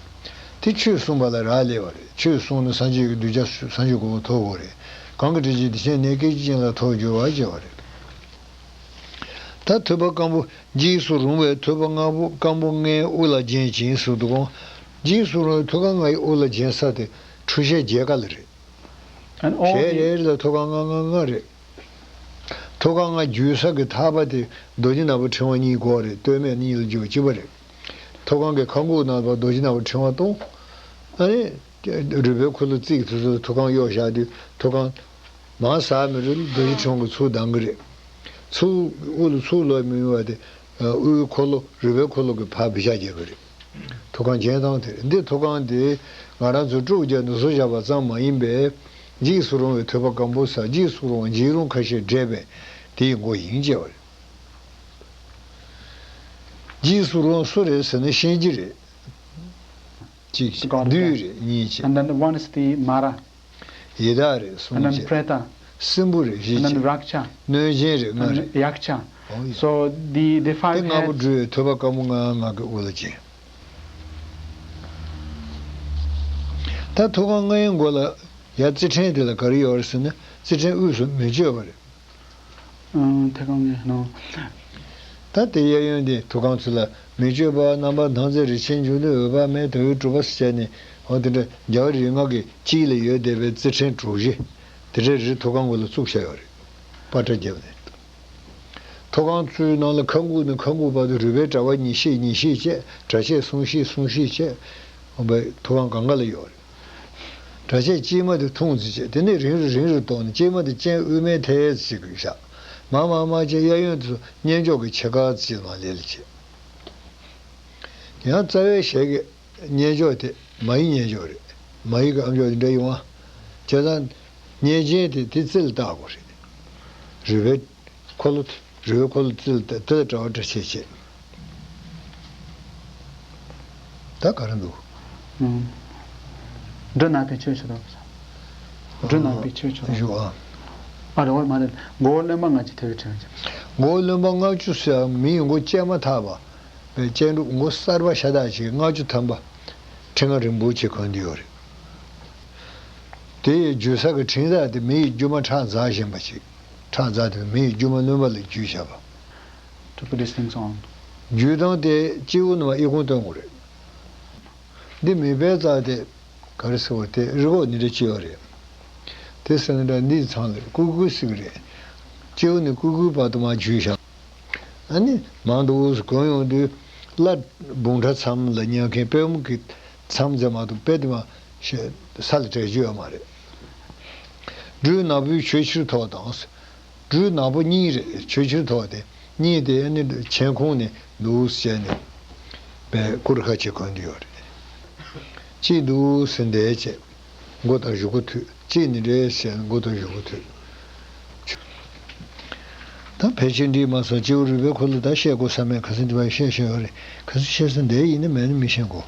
དེ་ཆོས་གསུངས་པ་ལ་རག་ལས་པ་རེད། ཆོས་གསུངས་ན་སངས་རྒྱས་ཀྱི་གདུལ་བྱ་སངས་རྒྱས་གོ་འཕང་ཐོབ་དགོས་རེད། གང་གི་དྲིན་ཅན་དེ་ཕྱིར་གནས་སྐད་ཅིག་ཅན་ལ་ཐོབ་འགྱུར་བར་བྱ་བ་རེད། ད་ཐོད་པ་སྐམ་པོ། འཇིགས་སུ་རུང་བའི་ཐོད་པ་སྐམ་པོ་སྐམ་པོ་ལྔའི་དབུ་ལ་བརྒྱན་ཅིང་ཟེར་འདུག་གོ། འཇིགས་སུ་རུང་བའི་ཐོད་པ་ལྔའི་དབུ་ལ་བརྒྱན་ས་དེ་ཁྲུ་ཤད་བརྒྱད་ཀ་ལ་རེད། And all གྲས་the རེ་རེ་ལ་ཐོད་པ་ལྔ་ལྔ་ལྔ་རེད། ཐོད་པ་ལྔ་བརྒྱུས་ས་གི་ཐག་པ་དེ་རྡོ་རྗེ་ནག་པོ་ཕྲེང་བ་གཉིས་བགོས་རེད། སྟོད་སྨད་གཉིས་ལ་བརྒྱུས་པ་གཅིག་པ་རེད། ཐོད་པ་གི་ཁ་འགུག་ནང་ལ་རྡོ་རྗེ་ནག་པོ་ཕྲེང་བ་གཏོང་། ཨ་ནི། རུས་པའི་འཁོར་ལོ་རྩིག་དེ་ཚོ་ཐོད་པ་གཡོགས་བཞག་དུས་ཐོད་པ་མང་ཟག་མི་རུང་རྡོ་རྗེ་ཕྲེང་བ་གི་ཚུར་ལྡང་གི་རེད། ཚུར་དབུ་ལ་ཚུར་ལོག་མི་ཡོང་བ་དེ། དབུའི་འཁོར་ལོ་རུས་པའི་འཁོར་ལོ་གི་ཕར་བི་ཤ་རྒྱག་གི་རེད། ཐོད་པ་རྒྱན་སྟངས་དེ་རེད། འདི་ཐོད་པ་འདི་ང་རང་ཚོ་དཀྲུག་རྒྱག་ནུ་གསོ་བཞག་པ་ཙམ་མ་ཡིན་པས། འཇིགས་སུ་རུང་བའི་ཐོད་པ་སྐམ་པོ་ཟ། འཇིགས་སུ་རུང་བ་འཇིགས་རུང་ཁ་ཤས་འདྲེས་པས་དེ་ཡི་མགོ་ཡིན་ཅེས་པ་རེད། འཇིགས་སུ་རུང་སུ་རེད་ཟེར་ན་གཤིན་རྗེ་རེད། གཅིག་བྱས། བདུད་རེད་གཉིས་བྱས། And then one is the Mara. ཡི་དྭགས་རེད་གསུམ་And then བྱས། Preta. སྲིན་པོ་རེད་བཞི་And then བྱས། Raksha. གནོད་སྦྱིན་རེད་ལྔ And རེད། Yaksha. ཨོ་ཡ། So the, the དེ five ལྔ་པོ་heads. འབྲུ་བའི་ཐོད་པ་སྐམ་པོ་ལྔ་ལྔ་གི་དབུ་ལ་བརྒྱན། ད་ཐོད་པ་ལྔའི་མགོ་ལ་ཡ་རྩི་ཕྲན་དེ་ལ་ག་རེ་ཡོད་རེད་ཟེར་ན་རྩི་ཕྲན་དབུས་སུ་མི་བརྗོད་པ་རེད། ཨང་། ཐད་ཀར་ངས་ནོ། ད་དེ་གཡས་གཡོན་དེ་ཐུགས་ཁང་ཚུལ་ལ་མི་བསྐྱོད་པ། རྣམ་པར་སྣང་མཛད་རིན་ཆེན་འབྱུང་གནས། འོད་དཔག་མེད་དོན་ཡོད་གྲུབ་པ་ཟེར་བྱས་ནས། འོ་དེ་འདྲ་རྒྱལ་བ་རིགས་ལྔ་གི་དཀྱིལ་ལ་ཡོད་བསྡད་པའི་རྩི་ཕྲན་གྲུ་བཞི། དེ་འདྲའི་རིགས་ཐུགས་ཁང་ངོས་ལ་བཙུགས་བཞག་ཡོད་རེད། པ་ཏྲ་བརྒྱབ་ནས། ཐུགས་ཁང་ཚུལ་ནང་ལ་ཁ་འགུག་ནས་ཁ་འགུག་བར་དུ་རུས་པའི་དྲ་བ་ཉིས་བཤད་ཉིས་བཤད་བྱས། དྲ་ཕྱེད་གསུམ་བཤད་གསུམ་བཤད་བྱས། འོ་བའི་ཐུགས་ཁང་གང་ག་ལ་ཡོད་རེད། དྲ་ཕྱེད་དཀྱིལ་མ་དེ་ཐུང་ཙི་བྱས། དེ་ནས་རིང་རུ་རིང་རུ་གཏོང་ནས་དཀྱིལ་མ་དེ་སྤྱན་དབུས་མའི་མཐའ་ཡས་ཙི་ཞིག་བཞག་མར་མར་མར་བྱས་གཡས་གཡོན་དུ་སྙན་མཆོག་གི་ཕྱེད་ཀ་ཙི་མར་ལེ་ལ་བྱས། ཡང་རྩ་བའི་ཞལ་གྱི་སྙན་མཆོག་དེ་མ་ཡི་སྙན་མཆོག་རེད། མ་ཡི་གི་ཨ་མཆོག་དེ་འདྲ་ཡོང་བ། བྱས་ཙང་སྙན་སྤྱན་དེ་དེ་རྩི་ལ་བཏགས་དགོས་རེད། རུས་པའི་འཁོར་ལོ། རུས་པའི་འཁོར་ལོ་རྩི་ལ་བཏགས། དེ་ལ་དྲ་བ་དྲ་ཕྱེད་བྱས། ད་ག་རེ་འདུག་ཨང་། འབྲུ་ནག་པོའི་ཆོས་ཆོས་དང་། འབྲུ་ནག་པོའི་ཆོས་ཆོས་དང་། ཞུ་ཨ། ཨ་རེ་འོ་མ་རེད། མགོ་བོ་རློན་པ་ལྔ་བཅུ་ཐེབས་ཀྱི་དྲན་གྱི། མགོ་བོ་རློན་པ་ལྔ་བཅུ་ཟེར་མི་ཡི་མགོ་བཅད་མ་ཐག་པ། པའི་སྤྱན་དྲུག་མགོ་གསར་པ་ཤ་སྟག་ཅིག་ལྔ་བཅུ་ཐམ་པ། ཕྲེང་བ་རིང་པོ་ཅིག་གོན་གྱི་ཡོད་རེད། དེ་ཡི་བརྗོད་ས་གི་ཕྲེང་ཐག་དེ་མི་ཡི་རྒྱུ་མ་ཁྲག་འཛག་བཞིན་པ་ཅིག་ཁྲག་འཛག་དེ་མི་ཡི་རྒྱུ་མ་རློན་པ་ལ་བརྒྱུས་བཞག་པ། To put these things on. བརྒྱུད་སྟངས་དེ་སྤྱི་བོ་ནས་མར་ཨི་ཁུང་སྟོན་དགོས་རེད། འདི་མིད་པའི་རྩ་དེ་ག་རེ་ཟེར་བ་དེ་རི་གོག་འདི་འདྲ་ཅིག་ཡོད་རེད། དེ་ཟེར་ན་འདྲ་འདིའི་མཚམས་ལ་ཀུ་ཀུ་ཟེར་གི་རེད། སྤྱི་བོ་ནས་ཀུ་ཀུའི་བར་དུ་མར་བརྒྱུས་བཞག་ཨ་ནི་མང་དུ་འུ་ཚོ་གོན་ཡོང་དུས་བླ་འབུམ་ཕྲག་མཚམས་ལ་མཉམ་མཁན་པད་མོ་གི་མཚམས་ཟེར་མ་གཏོགས་དཔེ་དེ་མ་ཞེས་ས་ལ་བྲེག་རྒྱུ་ཡོད་མ་རེད། སྦྲུལ་ནག་པོའི་ཆོས་ཕྱིར་ཐོགས་དང་། སྦྲུལ་ནག་པོ་གཉིས་རེད། ཆོས་ཕྱིར་ཐོགས་དེ་གཉིས་དེ་ཨ་ནི་མཆན་ཁུང་ནས་འདུག་བྱས་ནས་པའི་སྐུ་རུ་ཁ་ཕྱེ་གོན་གྱི་ཡོད་རེད། གཅིག་འདུག་ཟེར་འདས་བྱས། མགོ་དང་གཞུག་གུ་མཐུད། གཅིག་ནི་རེད་ཟེར་མགོ་དང་གཞུག་གུ་མཐུད། ད་ཕལ་ཆེར་འགྲིག་མ་སོང་། སྤྱི་བོ་རུས་པའི་འཁོར་ལོ་ད་བཤད་དགོས་ས་མེད། ག་ཚོད་འདི་བར་བཤད་བཤད་ཡོད་རེད། ག་ཚོད་བཤད་ས་འདི་ཡིན་ན་མེད་ན་མི་ཤེས་གོ།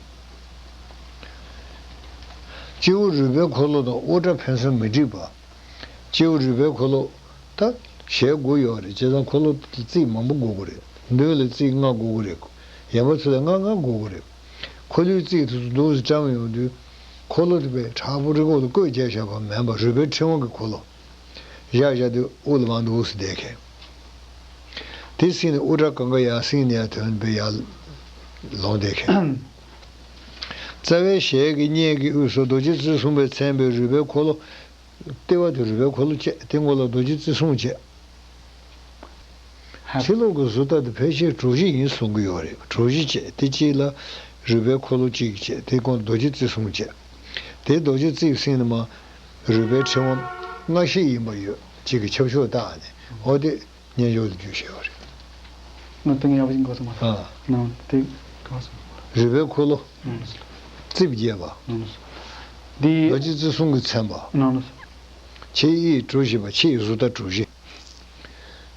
སྤྱི་བོ་རུས་པའི་འཁོར་ལོ་དང་དབུ་སྐྲ་ཕན་ཚུན་མི་འགྲིག་པ། སྤྱི་བོ་རུས་པའི་འཁོར་ལོ་ད་ཞལ་དགུ་ཡོད་རེད། བྱས་ཙང་འཁོར་ལོ་རྩིབས་མང་པོ་དགོས་ཀྱི་རེད། མདུན་ལ་རྩིབས་ལྔ་དགོས་ཀྱི་རེད། ཡན་པ་ཚོ་ལ་ལྔ་ལྔ་དགོས་ཀྱི་རེད། འཁོར་ལོའི་རྩིབས་དེ་ཚོ་འདུག་སེ་བཀྲམ་ཡོང་དུས། འཁོར་ལོ་དེ་པའི་དྲག་པོ་རི་གོག་ལ་བཀོད་རྒྱག་བཞག་པ་མིན་པ། རུས་པའི་ཕྲེང་བ་གི་འཁོར་ལོ། བཞག་བཞག་དུས་དབུ་ལ་མར་འདུག་སེ་བསྡད་མཁན། དེ་སྲིད་ནས་དབུ་སྐྲ་གང་ག་ཡར་བསྲིངས་ནས་ཡར་ཐོན་པའི་ཡར་ལོང་བསྡད་མཁན། རྩ་བའི་ཞལ་གྱི་སྙན་གྱི་དབུས་སུ་རྡོ་རྗེ་རྩིབས་གསུམ་པས་མཚན་པའི་རུས་པའི་འཁོར་ལོ། ལྟེ་བ་དེ་རུས་པའི་འཁོར་ལོ་བཅས། དེ་མགོ་ལ་རྡོ་རྗེ་རྩིབས་གསུམ་བཅས། ཕྱི་ལོགས་ཀྱི་གཟུགས་ལྟ་དེ་ཕལ་ཆེར་གྲུ་བཞི་ཡིན་གསུང་གི་ཡོད་རེད། གྲུ་བཞི་བཅས། དེ་གཅིག་ལ་རུས་པའི་འཁོར་ལོ་གཅིག་བཅས། དེ་ཁོང་རྡོ་རྗེ་རྩིབས་གསུམ་བཅས། དེ་རྡོ་རྗེ་རྩིབས་ཟིན་ནས་མར་རུས་པའི་ཕྲེང་བ་ལྔ་བཞི་ཡིན་པ་ཡོད། གཅིག་གི་ཆབ་ཤོག་བཏགས་ནས། འོ་དེ་སྙན་མཆོག་ལ་བརྒྱུད་བཤད་པ་རེད། ང་དེ་ངས་ཡག་པོ་ཞིག་གོ་སོང་མ་རེད། ཨ། ནང་དེ་གོ་སོང་། རུས་པའི་འཁོར་ལོ། ཨང་། རྩིབས་བརྒྱད་པ། ཨང་། འདི་རྡོ་རྗེ་རྩིབས་གསུམ་གྱིས་མཚན་པ། ཨང་། ཆེ་ཡིས་གྲུ་བཞི་པ། ཆེ་ཡི་གཟུགས་རྟགས་གྲུ་བཞི།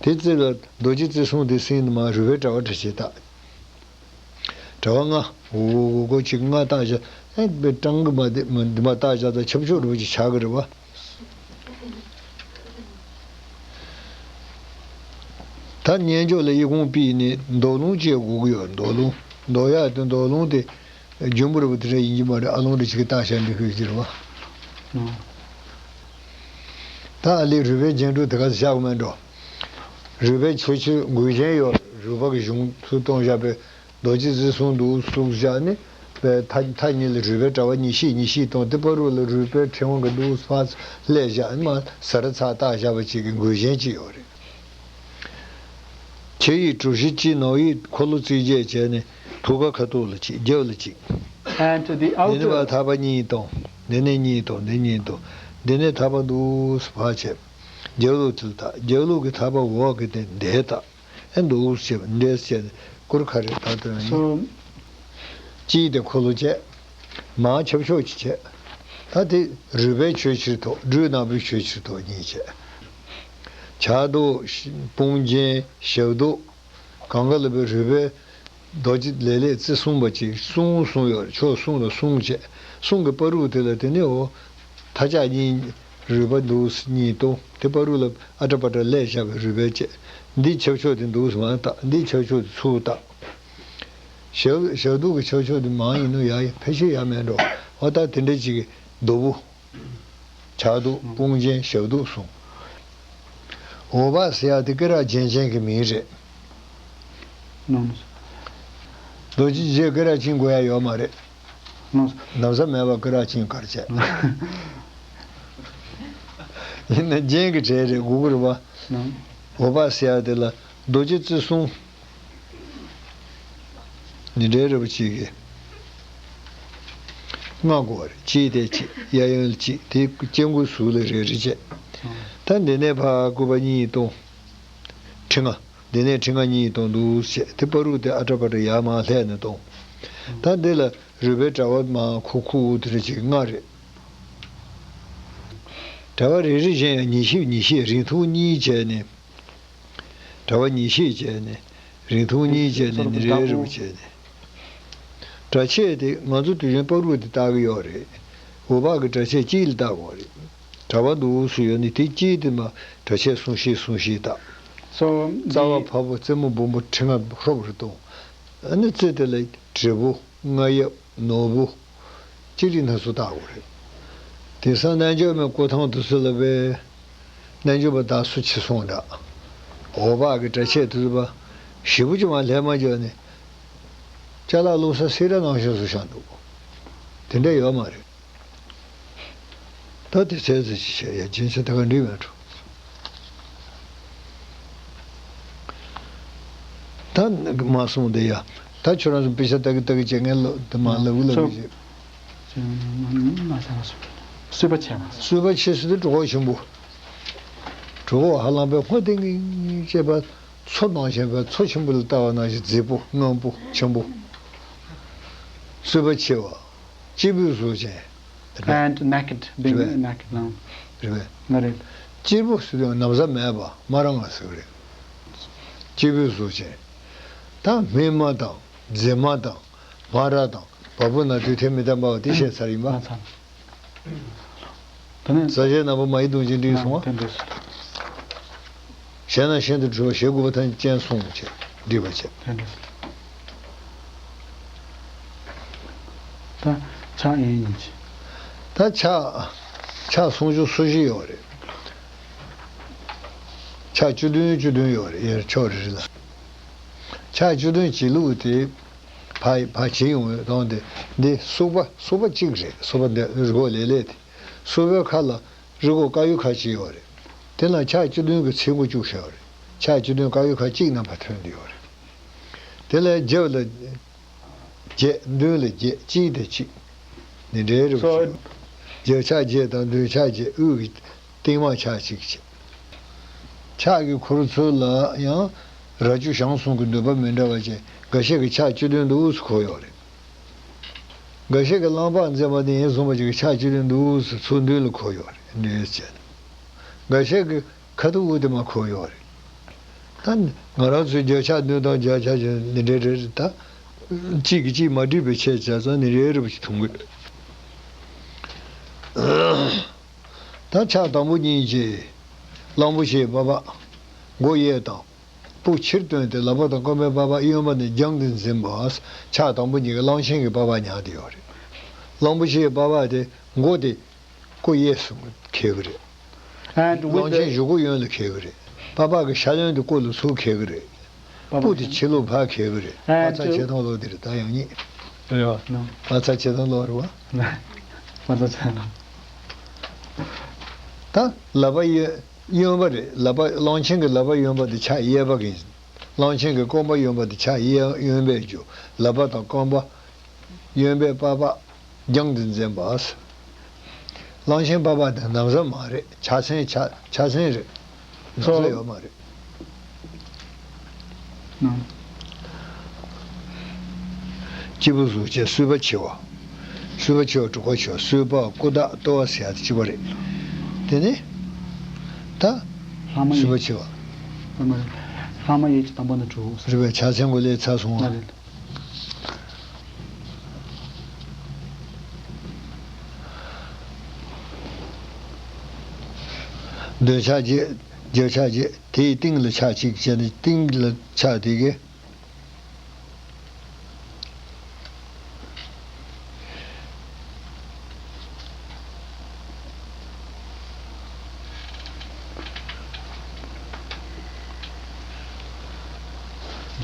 དེ་རྩིས་ལ་རྡོ་རྗེ་རྩིབས་གསུམ་དེ་ཟིན་ནས་མར་རུས་པའི་དྲ་བ་དྲ་ཕྱེད་བཏགས། དྲ་བ་ལྔ། འོ་འོ་འོ་འོ་ཅིག་ལྔ་བཏགས་བཞག་ཨེ་སྤྲང་གི་མ་དེ་མ་འདི་མ་བཏགས་བཞག་ད་ཆབ་ཆོག་རུ་ཅིག་ཆགས་ཀྱི་རེད་བ། ད་སྙན་ཅོག་ལ་ཡི་གུང་པི་ནི་འདོགས་ལུང་ཅེས་དགོས་ཀྱི་ཡོད། འདོགས་ལུང་། འདོགས་ཡག་དེ་འདོགས་ལུང་དེ་རྒྱུན་པར་བུ་དེ་འདྲ་ཡིན་གྱི་མ་རེད། ཨ་ལུང་རེ་ཅིག་གིས་བཏགས་བཞག་འདི་ཁུལ་གྱི་རེད་བ། ཨང་། ད་ཨ་ལས་རུས་པའི་རྒྱན་དྲུག་དེ་ག་ཚོད་བཞག་དགོས་མེད་འགྲོ། རུས་པའི་ཆོས་ཕྱིར་མགུལ་ཅན་ཡོད། རུས་པ་གི་གཞུང་ཚུར་གཏོང་བཞག་པའི་རྡོ་རྗེ་རྩིབས་གསུམ་འདུག་བཙུགས་བཞག་ནི་པའི་མཐའ་མཐའ་གཉིས་ལ་རུས་པའི་དྲ་བ་ཉིས་ཤིག་ཉིས་ཤིག་གཏོང་། དེ་བར་དུ་ལ་རུས་པའི་ཕྲེང་བ་གི་འདུག་ཕར་སླེབས་བཞག་ནི་མར་ཟ་ར་ཚག་བཏགས་བཞག་པ་ཅིག་གི་མགུལ་ཅན་ཅིག་ཡོད་རེད། ཆེ་ཡིས་གྲུ་བཞི་གཅིག་ནོག་ཡིས་འཁོར་ལོ་རྩིབས་བརྒྱད་བྱས་ནས་ཐུགས་ཀ་ཁ་ཐུག་ལ་གཅིག་རྒྱབ་ལ་གཅིག And the འདི་ནི་outer བ་ཐག་པ་གཉིས་གཏོང་། འདི་ནས་གཉིས་གཏོང་། འདི་གཉིས་གཏོང་། འདི་ནས་ཐག་པ་འདུག་སེ་ཕར་བྱས། རྒྱབ་ལོགས་དེ་ལ་བཏགས། རྒྱབ་ལོགས་ཀྱི་ཐག་པ་འོག་གི་དེ་འདས་བཏགས། ཨེ་འདུག་སེ་བྱས་པ་འདྲས་བྱས་ནས་སྐུར་ཁ་རེ་བཏགས་དོན་ཡིན། So གཅིག་དེ་འཁོར་ལོ་བྱས། མར་ཆབ་ཆོག་ཅིག་བྱས། ད་དེ་རུས་པའི་ཆོས་ཕྱིར་ཐོགས། སྦྲུལ་ནག་པོའི་ཆོས་ཕྱིར་ཐོགས་གཉིས་བྱས། ཕྱག་རྡོར། དཔུང་རྒྱན། ཞབས་རྡོར། གང་ག་ལ་བའི་རུས་པའི་རྡོ་རྗེ་ལེ་ལེ་རྩིབས་གསུམ་པ་ཅིག་གསུམ་གསུམ་ཡོད་རེད། ཕྱོགས་གསུམ་ལ་གསུམ་བྱས། གསུམ་གྱི་བར་དུ་དེ་ལ་དེ་ནི་འོ། མཐའ་ལྕགས་གཉིས་རུས་པ་འདུག་སེ་གཉིས་གཏོང་། དེ་བར་དུ་ལ་ཨ་ཏྲ་པ་ཏྲ་སླེབས་བཞག་པའི་རུས་པའི་བཅད། འདི་ཆབ་ཆོག་དེ་འདུག་སེ་མར་བཏགས། འདི་ཆབ་ཆོག་དེ་ཚུར་བཏགས། ཞབས་ཞབས་རྡོར་གྱི་ཆབ་ཆོག་དེ་མར་ཡིན་ནོ་ཡ་ཡིན། ཕལ་ཆེར་ཡ་མེད་འགྲོ། འོ་ད་དེ་འདྲ་ཅིག་གི་རྡོ་བུ། ཕྱག་རྡོར། དཔུང་རྒྱན། ཞབས་རྡོར་གསུམ། འོ་བ་ཟེར་ཡ་དེ་སྐེ་རགས་རྒྱན་ཅན་གྱི་མིང་རེད། རྡོ་རྗེ་རྗེ་སྐེ་རགས་བཅིངས་དགོས་ཡ་ཡོད་མ་རེད། ལམ་སང་མེད་པ་སྐེ་རགས་བཅིངས་གར་བྱས། ཡིན་ན་རྒྱན་གྱི་གྲས་རེད། དགོས་ཀྱི་རེད་བ། འོ་བ་ཟེར་ཡ་དེ་ལ་རྡོ་རྗེ་རྩིབས་གསུམ། ནི་འབྲས་རིན་པོ་ཆེ་གི་ལྔ་དགོས་པ་རེད། གཅིག་དེ་གཅིག་གཡས་གཡོན་ལ་གཅིག་དེ་སྐྱེ་དགུའི་གཟུགས་ལ་རེ་རེ་བྱས། ད་འདི་ནས་ཕར་སྐུད་པ་གཉིས་གཏོང་། ཁྲི་ལྔ། འདི་ནས་ཁྲི་ལྔ་གཉིས་གཏོང་འདུག་བྱས། དེ་བར་དུ་དེ་ཨ་ཏྲ་པ་ཏྲ་ཡར་མར་ལྷས་ནས་གཏོང་། ད་འདི་ལ་རུས་པའི་དྲ་བ་མར་ཁུག་ཁུག་དེ་འདྲ་ཅིག་ལྔ་རེད། དྲ་བ་རེ་རེ་བཞིན་ཡང་ཉིས་ཤིག་ཉིས་ཤིག་རིང་ཐུང་གཉིས་བྱས་ནས། དྲ་བ་ཉིས་ཤིག་བྱས་ནས་རིང་ཐུང་གཉིས་བྱས་ནས་ནི་རེ་རེ་བྱས་ནས། དྲ་ཕྱེད་དེ་ང་ཚོ་དུས་རྒྱུན་པགས་རུག་དེ་བཏགས་ཀྱི་ཡོད་རེད། འོ་བག་གི་དྲ་ཕྱེད་གཅིག་ལ་བཏགས་དགོས་རེད། དྲ་བ་འདུག་སེ་ཡོད་ནི་དེ་གཅིག་དེ་མར་དྲ་ཕྱེད་གསུམ་བཞི་གསུམ་བཞི་བཏགས། So རྩ་བ་the ཕར་བུ། རྩེ་མོ་སྦོམ་པོ། ཁྲི་ལྔ་ཧྲོབ་རེ་གཏོང་། ཨ་ནི་རྩེ་དེ་ལ་དྲིལ་བུ། རྔ་ཡབ། ནོར་བུ། ཅི་རིགས་སྣ་ཚོགས་བཏགས་དགོས་རེད། དེང་སང་རྣལ་འབྱོར་མའི་སྐུ་ཐང་དུ་སུ་ལ་བས། རྣལ་འབྱོར་པ་དག་སུ་ཕྱི་སོང་འདྲ། འོ་བག་གི་དྲ་ཕྱེད་དུ་སུ་བ། ཞེ་པོ་ཅིག་མར་ལྷས་མ་འཇོག་ནས། ཅ་ལག་བླུགས་ས་སི་ར་ནང་བཞིན་བཟོས་བཞག་འདུག་དེ་འདྲ་ཡོད་མ་རེད། ད་དེ་ཚོའི་ཚོད་ཅིག་བྱས་ཡ་རྒྱུན་ཆད་ད་ག་འགྲིག་མེད་འགྲོ། ད་མ་སོང་དེ་ཡ། ད་ཁྱོད་རང་ཚོ་པེ་ཤ་ལྟ་གི་ལྟ་གི་བྱེད་མཁན་ལོ་དེ་མ་ལབ་གི་ལབ་གི་བྱེད། མ་ས་མ་སོང་། གསུས་པ་བྱས་མ་སོང་། གསུས་པ་བྱས་ཟེར་དུས་གྲོད་ཁོག་ཆེན་པོ། གྲོད་ཁོག་ཧ་ལམ་པའི་སྔོ་ལྡིང་ལྡིང་བྱས་པ། མཚོ་ནང་བཞིན་པའི་མཚོ་ཆེན་པོ་ལ་ལྟ་བ་ནང་བཞིན་མཛེས་པོ། མངར་པོ། ཆེན་པོ། གསུས་པ་ཆེ་བ། སྐྱེས་བུའི་གཟུགས་ཅན། And naked, being རེད་པས། Naked ལ། རེད་པས། ང་རེད། སྐྱེས་བུ་ཟེར་དུས་ན་བཟའ་མེད་པ་མ་རང་ང་ཟེར་གི་རེད། སྐྱེས་བུའི་གཟུགས་ཅན། ད་སྨིན་མ་དང་མཛེས་མ་དང་། སྨ་ར་དང་བ་སྤུ་ན་དུས་མཐའི་མི་ལྡན་པའོ། དེ་བཤད་ཚར་ཡིན་པ། ང་ཚ། ད་ནི་ས་གཞི་ནག་པོ་མ་ཡི་དུང་ཅན་འགྲིག་སོང་ང་། དེ་འདྲ་སོང་། གཞན་ན་གཞན་དུ་འགྲོ་བ་ཞེ་དགུ་པ་ཐམས་ཅད་གསུངས་བྱས་འགྲིག་པ་བྱས། དེ་འདྲ་སོང་། ད་ཕྱག་ཡིན་ཡིན་གྱི། ད་ཕྱག་ཕྱག་སུམ་ཅུ་སོ་བཞི་ཡོད་རེད། ཕྱག་བཅུ་བདུན་བཅུ་བདུན་ཡོད་རེད། ཡར་ཕྱོགས་རེ་རེ་ལ། ཕྱག་བཅུ་བདུན་བྱེད་ལུགས་དེ། ཕ་ཕ་བྱེད་ཡོང་བའི་དོན་དེ། འདི་སོག་པ་སོག་པ་གཅིག་རེད། སོག་པ་འདི་རི་སྒོ་ལེ་ལེ་དེ། སོག་པའི་ཁ་ལ་རི་སྒོ་དཀར་ཡོལ་ཁ་གཅིག་ཡོད་རེད། དེ་ལ་ཕྱག་བཅུ་བདུན་གྱི་ཚིགས་མགོ་བཅུག་བཞག་ཡོད་རེད། ཕྱག་བཅུ་བདུན་དཀར་ཡོལ་ཁ་གཅིག་ནང་ཕར་ཐོན་བསྡད་ཡོད་རེད། དེ་ལ་རྒྱབ་ལ་བརྒྱད། མདུན་ལ་བརྒྱད། གཅིག་དང་གཅིག་ནི་འབྲེལ་རེད་པ། So བྱས། རྒྱབ་ཕྱག་བརྒྱད་དང་མདུན་ཕྱག་བརྒྱད། དབུས་ཀྱི་སྟེང་མ་ཕྱག་གཅིག་བྱས། ཕྱག་གི་ཁུར་ཚུར་ལ་ཡང་རྭ་ཅོ་ཞང་གསུམ་གྱི་འདུས་པ་མི་འདྲ་བ་ཅན་འགའ་ཤས་ཀྱིས་ཕྱག་བཅུ་བདུན་འདུག་སེ་གོ་ཡོད་རེད། འགའ་ཤས་ཀྱིས་གླང་པ་མཛེས་མ་དེ་ཡིན་གསུངས་པ་ཅིག་གིས་ཕྱག་བཅུ་བདུན་འདུག་སེ་ཚུར་མདུན་ལ་གོ་ཡོད་རེད། འདྲེས་བྱས་ནས། འགའ་ཤས་ཀྱི་ཁ་ཐུག་དབུ་དེ་མ་གོ་ཡོད་རེད། ད་ང་རང་ཚོའི་བརྗོད་བྱ་བདུན་དང་བརྗོད་བྱ་ཅན་འདི་འདྲའི་རེད། ད་གཅིག་གིས་གཅིག་མ་འགྲིག་པའི་ཆེད་བྱས་ཙང་ནི་རེ་རེ་བཞིན་མཐོང་གི་རེད། ད་ཕྱག་དང་པོ་གཉིས་ཀྱིས་གླང་པོ་ཆེའི་པགས་པ་མགོ་གཡས་དང་། སྤུ་ཕྱིར་བཏོན་ཏེ་ལག་པ་དང་རྐང་པའི་པགས་པ་གཡོན་པ་ནས་རྒྱང་དུ་འཛིན་པ། ཕྱག་དང་པོ་གཉིས་ཀྱིས་གླང་ཆེན་གྱི་པགས་པ་ཉར་ཏེ་ཡོད་རེད། གླང་པོ་ཆེའི་པགས་པ་དེ་མགོ་དེ་སྐུ་གཡས་སུ་འཁེལ་གྱི་རེད། And with གླང་ཆེན་གཞུག་གུ་གཡོན་ལ་འཁེལ་གྱི་རེད། པགས་པ་གི་ཤ་གཡོན་དེ་སྐུ་ལ་ཚུར་འཁེལ་གྱི་རེད། པགས་པ་སྤུ་དེ་ཕྱི་ལོགས་ཕར་འཁེལ་གྱི་རེད། And མ་ཚ་བྱེད་སྟངས་ལོག་དེ་རེད། ད་ཡང་ཉིད་རེད་བ། ནོ། མ་ཚ་བྱེད་སྟངས་ལོག་རེད་བ། མ་ཚ་བྱེད་སྟངས། ད་ལག་པ་གཡོན་གཡོན་པ་རེད། ལག་པ་གླང་ཆེན་གྱི་ལག་པ་གཡོན་པ་དེ་ཕྱག་གཡས་པ་གི། གླང་ཆེན་གྱི་རྐང་པ་གཡོན་པ་དེ་ཕྱག་གཡས་གཡོན་པས་རྒྱུ། ལག་པ་དང་རྐང་པ་གཡོན་པས་པགས་པ་རྒྱང་དུ་འཛིན་པ། གླང་ཆེན་པགས་པ་དེ་ན་བཟའ་མ་རེད། ཕྱག་མཚན་ཕྱག་ཕྱག་མཚན་རེད། ན་བཟའ་ཡོད་མ་རེད། ནང་། སྐྱེས་བུ་གཟུགས་ཅན་གསུས་པ་ཆེ་བ། གསུས་པ་ཆེ་བ་དྲུག་པ་ཆེ་བ། གསུས་པ་སྐུ་དག་ལྟོ་བ་ཟེར་ཡ་དེ་གཅིག་པ་རེད། དེ་ནི། ད། ལྷག་མ་གསུས་པ་ཡིན། ཆེ་བ། ལྷག་མ་རེད། ལྷག་མ་ཡིན་གྱི་དང་པོ་ན་དྲུག་རེད་པས། ཕྱག་མཚན་གོ་ལས་ཚར་སོང་ང་། ལ་རེད། འདོད་ཆགས་བརྒྱད། རྒྱུ་ཆགས་བརྒྱད། དེའི་སྟེང་ལ་ཆགས་གཅིག་བྱས་ནས་སྟེང་ལ་ཆགས་དེ་གས།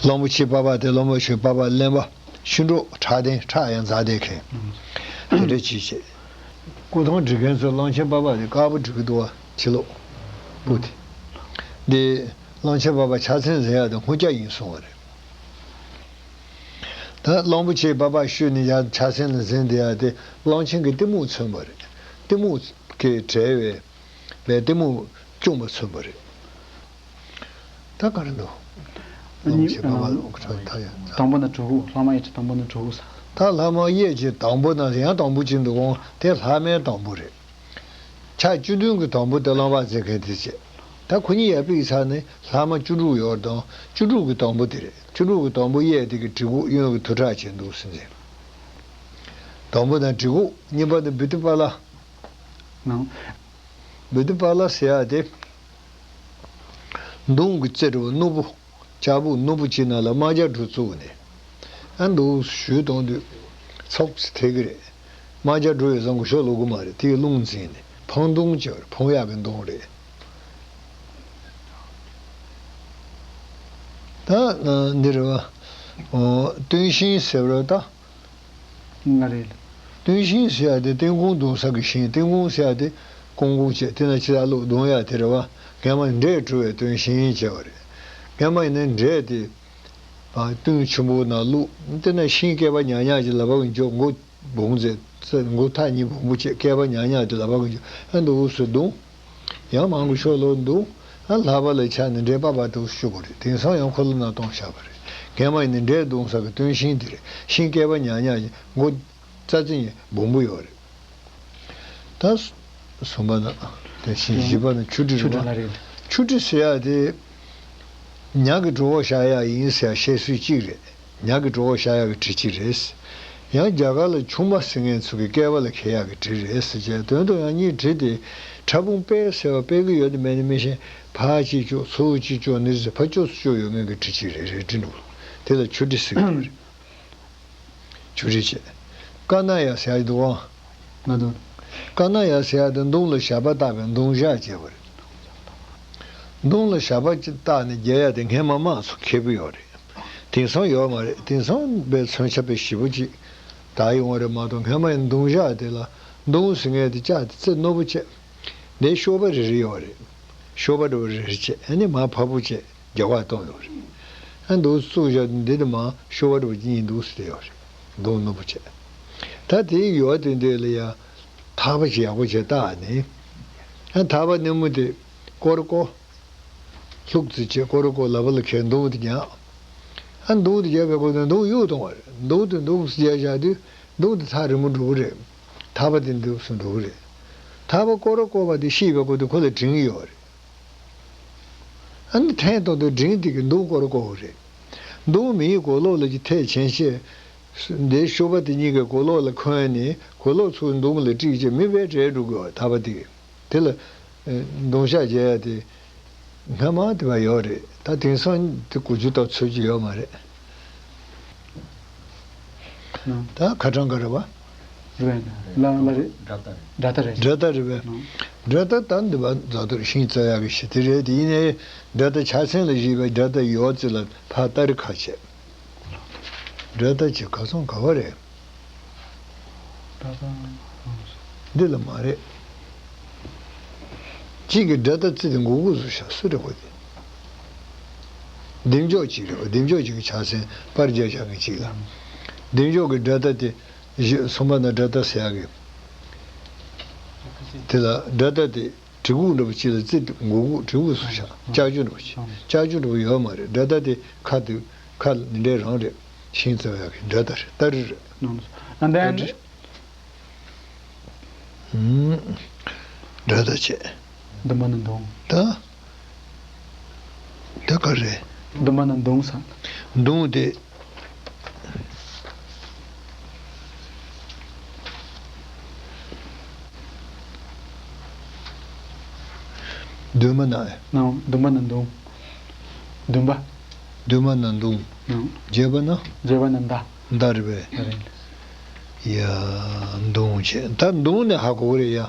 གླང་པོ་ཆེའི་པགས་པ་དེ་གླང་པོ་ཆེའི་པགས་པ་གླེན་པ། ཤིང་འབྲོག་ཁྲག་ལྡན། ཁྲག་ཡང་འཛག་བསྡད་མཁན། དེ་འདྲ་ཅིག་བྱས། སྐུ་ཐང་སྒྲིག་མཁན་ཚོས་གླང་ཆེན་པགས་པ་དེ་དཀར་པོ་སྒྲིག་གི་འདུག་བ། ཕྱི་ལོགས་སྤུ་དེ། འདི་གླང་ཆེན་པགས་པ་ཕྱག་མཚན་འཛིན་ཡག་དེ་སྔོ་སྐྱ་ཡིན་གསུང་བ་རེད། ད་གླང་པོ་ཆེའི་པགས་པ་བཤུས་ནས་ཡར་ཕྱག་མཚན་ལ་འཛིན་བསྡད་ཡག་དེ་གླང་ཆེན་གྱི་གཏི་མུག་མཚོན་པ་རེད། གཏི་མུག་གིས་བྲེལ་བའི་བའི་གཏི་མུག་བཅོམ་པ་མཚོན་པ་རེད། ད་ག་རེ་འདུག་གླང་ཆེན་པགས་པ་ལོག་གི་ད་ཡང་། དང་པོ་ན་དྲུག་གོ། ལྷག་མ་གཡས་ཀྱི་དང་པོ་ན་དྲུག་གོ་ས། ད་ལྷག་མ་གཡས་ཀྱི་དང་པོ་ན་ཡང་དང་པོ་གཅིག་འདུག་གོ། དེ་ལྷག་མའི་དང་པོ་རེད། ཕྱག་བཅུ་བདུན་གྱི་དང་པོ་དེ་གླང་པོ་འཛིན་མཁན་དེ་བྱས། ད་ཁོ་གཉིས་ཡར་ཕུད་ཚར་ནས་ལྷག་མ་བཅུ་དྲུག་ཡོད་དང་། བཅུ་དྲུག་གི་དང་པོ་དེ་རེད། བཅུ་དྲུག་གི་དང་པོ་གཡས་དེ་གི་གྲི་གུག་གཡོན་གྱི་ཐུགས་ཁྲག་བྱས་འདུག་ཟེར་ནས། དང་པོ་དང་གྲི་གུག་གཉིས་པ་དེ་བི་ཏི་པ་ལ། ནང་། བི་ཏི་པ་ལ་ཟེར་ཡག་དེ། མདུང་གི་རྩེ་འདྲ་བོ་ནོར་བུ། ལྕགས་སྦུག་ནོར་བུ་གཅིག་ནང་ལ་དམར་སྐྱ་འབྲུ་བཙུགས་ནས། ཨ་འདུག་ཞུས་གཏོང་དུས། ཚོགས་སུ་ཐེག་གི་རེད། དམར་སྐྱ་འབྲུ་ཡོད་ཙང་གུ་ཤོག་ལོག་གི་མ་རེད། དེའི་རླུང་འཛིན་ནས་འཕང་མདུང་ཅེས་པར་འཕང་ཡག་གི་མདུང་རེད། ད་འདི་རེད་བ། ཨོ། གཏུན་ཤིང་ཟེར་བ་ད། ང་རེད། གཏུན་ཤིང་ཟེར་ཡག་དེ་གཏིང་ཁུང་རྡུང་ས་གི་ཤིང་། གཏིང་ཁུང་ཟེར་ཡག་དེ་ཀོང་ཀོང་བྱས་དེ་ན་ཕྱི་ལ་བླུགས་རྡུང་ཡག་དེ་རེད་བ། སྔན་མ་འབྲས་བཀྲུ་བའི་གཏུན་ཤིང་བྱས་པ་རེད། སྔན་མ་ཡིན་ན་འབྲས་དེ་བ་གཏུན་ཆེན་པོ་ནང་བླུགས། དེ་ན་ཤིང་སྐེད་པ་ཉག་ཉག་ཅིག་ལག་པ་གིས་འཇོག་མགོ་སྦོམ་ཙེ་ཙེ་མགོ་ཐག་གཉིས་སྦོམ་པོ་བྱས། སྐེད་པ་ཉག་ཉག་དེ་ལག་པ་གིས་འཇོག་ཨ་འདུག་སེ་བརྡུངས། ཡང་མང་གི་ཤོ་ལོ་འདུག་ཨ་ལྷག་པ་ལ་ཆགས་ནས་འབྲས་པགས་པ་དུ་བཤུ་དགོས་རེད། དེང་སང་ཡང་འཁོར་ལོ་ནང་གཏོང་བཞག་པ་རེད། སྔན་མ་ཡིན་ན་འབྲས་བརྡུངས་ས་གི་གཏུན་ཤིང་དེ་རེད། ཤིང་སྐེད་པ་ཉག་ཉག་ཅིག་མགོ་རྩ་རྩི་ཉིད་སྦོམ་པོ་ཡོད་རེད། ད་གསུམ་པ་ན་དེ་བཞིན་བཞི་པ་ན་ཆུ་ཁྲི་རེད་པ། ཆུ་ཁྲི་ལ་རེད། ཆུ་ཁྲི་ཟེར་ཡག་དེ། ཉ་གི་གྲོགས་པོ་བཞག་ཡག་ཡིན་ཟེར་ཡག་བཤད་སྲོལ་གཅིག་རེད། ཉ་གི་གྲོགས་པོ་བཞག་ཡག་གི་གྲི་གཅིག་རེད། ཡང་རྒྱ་གར་ལ་ཆུང་མ་ཟེར་མཁན་ཚོ་གི་སྐེད་པ་ལ་འཁེལ་ཡག་གི་གྲི་རེད་ཟེར་བྱས། དོན་དུ་ཡང་གཉིས་གྲི་དེ་ཕྲ་ཕུང་པད་ཟེར་བ་པད་ཀྱི་ཡོད་དེ་མེད་ནི་མི་ཤེས། ཕར་གཅིག་གཅོད་ཚུར་གཅིག་གཅོད་ནི་ཟེར་ཕར་གཅོད་ཚུར་གཅོད་ཡོད་མཁན་གྱི་གྲི་གཅིག་རེད། རལ་གྲི་འདུག་དེ་ལ་ཆུ་གྲི་ཟེར་གྱི་རེད། ཆུ་གྲི་བྱས། ཀ་ན་ཡ་ཟེར་ཡག་འདུག་ཨང་། ང་དང་། ཀ་ན་ཡ་ཟེར་ཡག་དེ་མདུང་ལ་ཞགས་པ་བཏགས་པའི་མདུང་ཞགས་བྱས་པ་རེད། མདུང་ལ་ཞགས་པ་ཅིག་བཏགས་ནས་རྒྱག་ཡག་དེ་སྔན་མ་མང་ཚོ་མཁས་པོ་ཡོད་རེད། དེང་སང་ཡོད་མ་རེད། དེང་སང་པའི་མཚོན་ཆ་དཔེ་ཞིབ་པོ་ཅིག་དར་ཡོང་བ་རེད་མ་གཏོགས། སྔན་མ་ཡི་མདུང་ཞགས་དེ་ལ་མདུང་ཟེར་མཁན་དེ་ལྕགས་དེ་རྩེ་རྣོ་པོ་བྱས། དེ་གཤོག་པ་རེ་རེ་ཡོད་རེད། གཤོག་པ་འདྲ་བོ་རེ་རེ་བྱས། ཨ་ནི་མར་ཕར་ཕུབ་བྱས། རྒྱབ་ཁར་གཏོང་ཡོད་རེད། ཨ་འདུག་བཙུགས་བཞག་འདི་དེ་མར་གཤོག་པ་འདྲ་བོ་གཉིས་འདུག་སེ་ཡོད་རེད། མདུང་རྣོན་པོ་བྱས། ད་དེའི་ཡོལ་དེ་འདི་ལ་ཡ་ཐག་པ་ཞིག་ཡག་པོ་བྱས་བཏགས་ནས། ཨ་ཐག་པ་སྣེ་མོ་དེ་ཀོ་རེ་ཀོ། ལྷུག་ཙི་བྱས་ཀོ་རེ་ཀོ་ལག་པ་ལ་འཁྱེར་མདུང་དེ་ཉག་ཨ་མདུང་དེ་རྒྱབ་པའི་སྒོ་ནས་མདུང་གཡུག་གཏོང་བ་རེད། མདུང་དེ་འདུག་སེ་རྒྱབ་བཞག་དུས་མདུང་དེ་ཐག་རིང་པོ་འགྲོ་གི་རེད། ཐག་པ་དེ་འདུག་སེ་འགྲོ་གི་རེད། ཐར་པ་སྐོར་ར་བསྐོར་བ་དེ་ཤེས་པའི་སྐོར་དེ་ཁོ་ལ་དྲན་གྱི་ཡོད་རེད། ཨ་ནི་ཐེངས་དང་དུ་འབྲིང་དེ་གི་མདུང་སྐོར་སྐོར་བ་རེད། མདུང་མི་ཡི་གོ་ལོག་ལ་ཅིག་ཐེ་ཆེན་ཤེས། འདིའི་ཤུ་པ་དེ་གཉིས་ཀའི་གོ་ལོག་ལ་འཁོན་ནས་གོ་ལོག་ཚུར་མདུང་ལ་དཀྲིས་བྱས་མི་བས་བྲལ་འགྲོ་དགོས་པ་ཐར་པ་དེ་གི། དེ་ལ་མདུང་ཤག་བརྒྱབ་ཡ་དེ་སྔ་མ་དེ་བ་ཡོད་རེད། ད་དེང་སང་དེ་གོ་རྒྱུ་དང་ཚོད་ཀྱི་ཡོད་མ་རེད། ད་ཁ་གྲངས་ག་རེ་བ། རེད། ལ་ལ་རེད། སྒྲ་རྟགས་རེད། སྒྲ་རྟགས་རེད་པས། སྒྲ་རྟགས་ད་འདི་བ་རྫ་ཐོར་ཤིང་རྩ་ཡག་གི་ཞི་དེ་རེད། དེ་ཡིན་ནའི་སྒྲ་རྟགས་ཕྱག་མཚན་ལ་བཞེས་པའི་སྒྲ་རྟགས་ཡོད་ཚེ་ལ་ཕ་སྟ་རི་ཁ་བྱས། སྒྲ་རྟགས་ཀྱི་ག་ཚོང་ག་བ་རེད། འདི་ལ་མ་རེད། གཅིག་གི་སྒྲ་རྟགས་རྩི་དེ་མགོ་གུག་སུ་བཞག་སུ་རེད་ཁོ་དེ། བདེ་མཆོག་གཅིག་རེད་པ། བདེ་མཆོག་གཅིག་གི་ཕྱག་མཚན་པར་རྒྱག་བྱ་གི་གཅིག་ལ། བདེ་མཆོག་གི་སྒྲ་རྟགས་དེ་གཞི་གསུམ་པ་ན་སྒྲ་རྟགས་ཟེར་ཡག་གི། དེ་ལ་སྒྲ་རྟགས་དེ་གྲི་གུག་འདྲ་པོ་གཅིག་ལ་རྩི་མགོ་གུག་གྲི་གུག་སུ་བཞག་ལྕགས་ཀྱུ་འདྲ་པོ་གཅིག་ལྕགས་ཀྱུ་འདྲ་པོ་ཡོད་མ་རེད། སྒྲ་རྟགས་དེ་ཁ་དེ་ཁ་ལ་འདི་འདྲའི་རང་རེད། ཤིང་རྩ་ཡག་གི་སྒྲ་རྟགས་རེད། སྟ་རི་རེད། And then སྒྲ་རྟགས་བྱས། འདུན་པ་ན་མདུང་། ད། ད་ག་རེ། འདུན་པ་ན་མདུང་ས། མདུང་དེ། འདུན་པ་ན། ན་འདུན་པ་ན་མདུང་། འདུན་པ། འདུན་པ་ན་མདུང་། ན། བརྒྱད་པ་ན། བརྒྱད་པ་ན་མདའ། མདའ་རེད་པས། མདའ་རེད། ཡ། མདུང་བྱས། ད་མདུང་ནས་ཧ་གོ་གི་རེད་ཡ།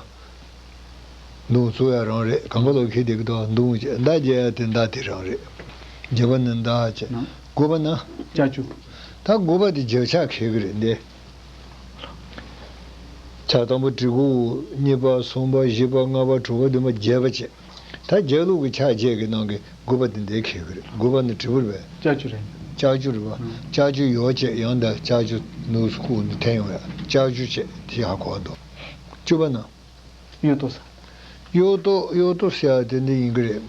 མདུང་བཙུགས་ཡ་རང་རེད། གང་ག་ལོག་ཁྱེར་བསྡད་ཀྱི་འདུག་མདུང་བྱས། མདའ་རྒྱག་ཡ་དེ་མདའ་དེ་རང་རེད། བརྒྱད་པ་ནི་མདའ་བྱས། ན། དགུ་པ་ན། ལྕགས་ཀྱུ། ད་དགུ་པ་དེ་རྒྱག་ཕྱག་འཁེལ་གི་རེད་འདི། ཕྱག་དང་པོ་གྲི་གུག་གཉིས་པ་གསུམ་པ་བཞི་པ་ལྔ་པ་དྲུག་པ་བདུན་པ་བརྒྱད་པ་བྱས། ད་རྒྱག་ལུགས་ཀྱི་ཕྱག་བརྒྱད་ཀྱི་ནང་གི་དགུ་པ་དེ་འདི་འཁེལ་གི་རེད། དགུ་པ་ནི་གྲི་གུག་རེད་པས། ལྕགས་ཀྱུ་རེད། ལྕགས་ཀྱུ་རེད་པ། ལྕགས་ཀྱུ་ཡོ་བྱས། ཡང་ད་ལྕགས་ཀྱུ་ནུས་སུ་བཀུག་ནས་འཐེན་ཡོང་ཡ། ལྕགས་ཀྱུ་བྱས་དེ་ཡག་གོ་འདུག་བཅུ་པ་ན། གཡུ་ཏོ་ཟེར། གཡུ་ཏོ། གཡུ་ཏོ་ཟེར་ཡ་དེ་འདི་ཡིན་གྱི་རེད།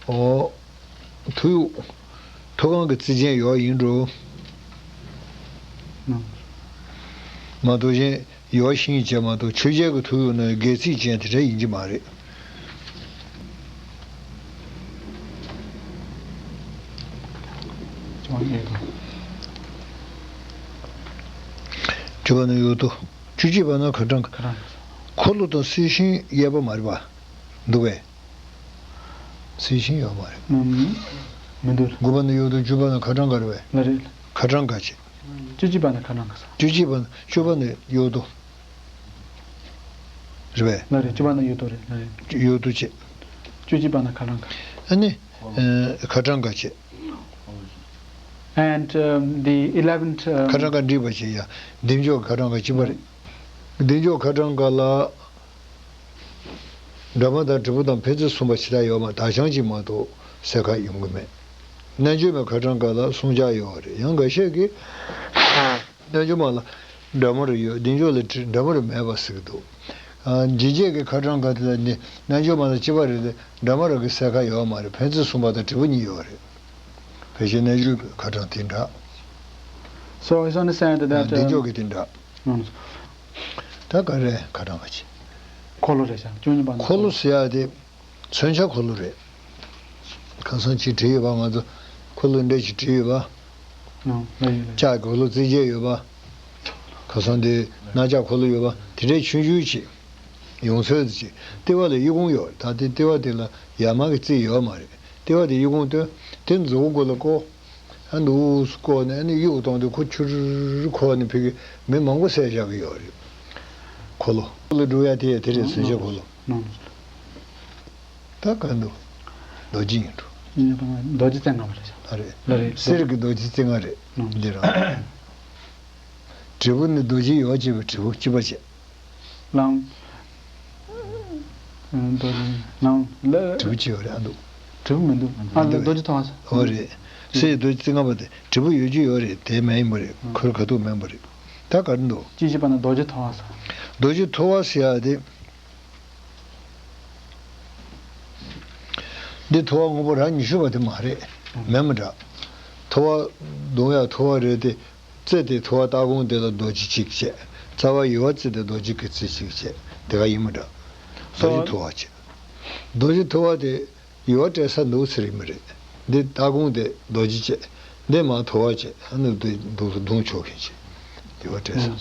འོ། ཐུ་གཡུག་ཐུ་གང་གི་རྩི་ཅན་ཡོག་ཡིན་འགྲོ། ན། མ་གཏོགས་གཞན་ཡོག་ཤིང་བྱས་མ་གཏོགས་ཆོས་རྒྱལ་གྱི་ཐུ་གཡུག་ནི་སྒལ་ཚིགས་ཅན་དེ་འདྲ་ཡིན་གྱི་མ་རེད། བཅུ་པ་ནི་གཡུ་ཏོ། བཅུ་གཅིག་པ་ན་ཁ་གྲངས། ཁ་གྲངས། འཁོར་ལོ་དང་གསལ་ཤིང་གཡས་པ་མ་རེད་པ། འདུག་པས། གསལ་ཤིང་ཡོད་མ་རེད། ཨུམ། མི་འདུག་དགུ་པ་ནི་གཡུ་ཏོ། བཅུ་པ་ནི་ཁ་གྲངས་ག་རེད་པས། ལ་རེད། ཁ་གྲངས་ག་བྱེད། བཅུ་གཅིག་པ་ནི་ཁ་གྲངས་ག་ས། བཅུ་གཅིག་པ་ནི། བཅུ་པ་ནི་གཡུ་ཏོ། རེད་པས། ལ་རེད། བཅུ་པ་ནི་གཡུ་ཏོ་རེད། ལ་རེད། གཡུ་ཏོ་བྱེད། བཅུ་གཅིག་པ་ནི་ཁ་གྲངས་ག། ཨ་ནི། ཨ། ཁ་གྲངས་ག་བྱེད། And, um, the eleventh, um, ཁ་གྲངས་ག་འགྲིག་པ་བྱེད་ཡ། བདེ་མཆོག་ཁ་གྲངས་ག་གཅིག་པ་རེད། བདེ་མཆོག་ཁ་གྲངས་ག་ལ། སྦྲ་མ་དང་དྲིལ་བུ་དང་ཕན་ཚུན་གསུམ་པ་ཇི་ལྟར་ཡོད་མ། དག་ཞང་གཅིག་མ་གཏོགས་གསལ་ཁ་ཡོང་གི་མེད། རྣལ་འབྱོར་མའི་ཁ་གྲངས་ག་ལ་གསུམ་ཆར་ཡོད་རེད། ཡང་འགའ་ཤས་ཀྱིས་རྣལ་འབྱོར་མ་ལ་སྦྲ་མོ་རེ་ཡོད། བདེ་མཆོག་ལ་དྲིལ། སྦྲ་མོ་རེ་མེད་པ་ཟེར་གྱི་འདུག་ཨ། འཇིགས་བྱེད་ཀྱི་ཁ་གྲངས་ག་དེ་ལ་ནི་རྣལ་འབྱོར་མ་ལ་གཅིག་པ་རེད་དེ། སྦྲ་མོ་རེ་གི་གསལ་ཁ་ཡོད་མ་རེད། ཕན་ཚུན་གསུམ་པ་དང་དྲིལ་བུ་གཉིས་ཡོད་རེད། ཕལ་ཆེར་རྣལ་འབྱོར་གྱི་ཁ་གྲངས་དེ་འདྲ། So it's understand that, བདེ་མཆོག་གི་དེ་འདྲ། ད་ག་རེ་ཁ་གྲངས་ག་བྱེད། འཁོར་ལོ་རེད་ཤག་བཅུ་གཉིས་པ་ནི། འཁོར་ལོ་ཟེར་ཡ་དེ་མཚོན་ཆ་འཁོར་ལོ་རེད། ཁ་སང་ཅིག་བྲིས་ཡོད་པ། ང་ཚོ་འཁོར་ལོ་འདྲ་ཅིག་བྲིས་ཡོད་པ། ལ་ཡོད་རེད། ལྕགས་འཁོར་ལོ་རྩི་བྱེད་ཡོད་པ། ཁ་སང་དེ་སྣ་ལྕགས་འཁོར་ལོ་ཡོད་པ། དེ་འདྲའི་ཆུང་ཆུང་ཅིག་ཡོང་ཚོད་ཅིག་ལྟེ་བ་ལ་གཡས་གཡོན་ཡོད། ད་དེ་ལྟེ་བ་དེ་ལ་ཡར་མར་གྱི་རྩིས་ཡོད་མ་རེད། ལྟེ་བ་དེ་གཡས་གཡོན་སྟོན། དེ་མཛུབ་གུ་ལ་བཀོག་ཨ། འདུག་སེ་བཀོག་ནས། ཨ་ནི་གཡུག་བཏང་དུས་ཁོ་ཆུར་འཁོར་ནས་ཕ་གི་མི་མང་པོ་བསད་བཞག་གི་ཡོད་རེད། འཁོར་ལོ། འཁོར་ལོ་སྒྲུབ་ཡ་དེ་དེ་རེད། མཚོན་ཆ་འཁོར་ལོ། ད་ག་འདུག་རྡོ་རྗེ་ཡིན་འགྲོ། རྡོ་རྗེ་རྩེ་ལྔ་པ་རེད་ཤག་ལ་རེད། ལ་རེད། གསེར་གྱི་རྡོ་རྗེ་རྩེ་ལྔ་རེད། འདི་རང་། དྲིལ་བུ་ནི་རྡོ་རྗེ་ཡོ་བྱད་པའི་དྲིལ་བུ་གཅིག་པ་བྱས། ལའང་། རྡོ་རྗེ་ལའང་ལ། དྲིལ་བུ་ཅི་ཡོད་རེད། ཨ། འདུག་དྲིལ་བུ་མི་འདུག་ཨ། ལ་རྡོ་རྗེ་ཐོ་བ་ཟེར། འོ་རེད། གསེར་རྡོ་རྗེ་རྩེ་ལྔ་པ་དེ་དྲིལ་བུ་ཡོད་རྒྱུ་ཡོད་རེད། དེ་མེད་ཡིན་པ་རེད། ཁོ་རང་ག་ཐུག་མེད་པ་རེད། ད་ག་རེ་འདུག་བཅུ་བཞི་པ་ན་རྡོ་རྗེ་ཐོ་བ་ཟེར། རྡོ་རྗེ་ཐོ་བ་ཟེར་ཡ་དེ། འདི་ཐོ་བ་དངོས་པོ་ར་ཉི་ཤུ་པ་དེ་མ་རེད། མེད་མི་འདྲ། ཐོ་བ་བརྡུང་ཡ་ཐོ་བ་རེད་དེ། རྩེ་དེ་ཐོ་བ་ལྟག་ཁུང་དེ་ལ་རྡོ་རྗེ་གཅིག་བྱས། རྩ་བ་ཡོལ་བ་རྩེ་དེ་རྡོ་རྗེ་གི་རྩེ་གཅིག་བྱས། དེ་ག་ཡིན་མི་འདྲ། རྡོ་རྗེ་ཐུ་བ་བྱས། རྡོ་རྗེ་ཐུ་བ་དེ་ཡུ་བ་སྤྲད་ས་འདུག་ཟེར་གྱི་མི་རེད། འདི་སྟ་གོན་དེ་རྡོ་རྗེ་བྱས། འདི་མར་ཐུ་བ་བྱས། ཨ་ནི་འདི་འདུག་སེ་བརྡུང་ཆོག་མཁན་བྱས། ཡུ་བ་སྤྲད་ས།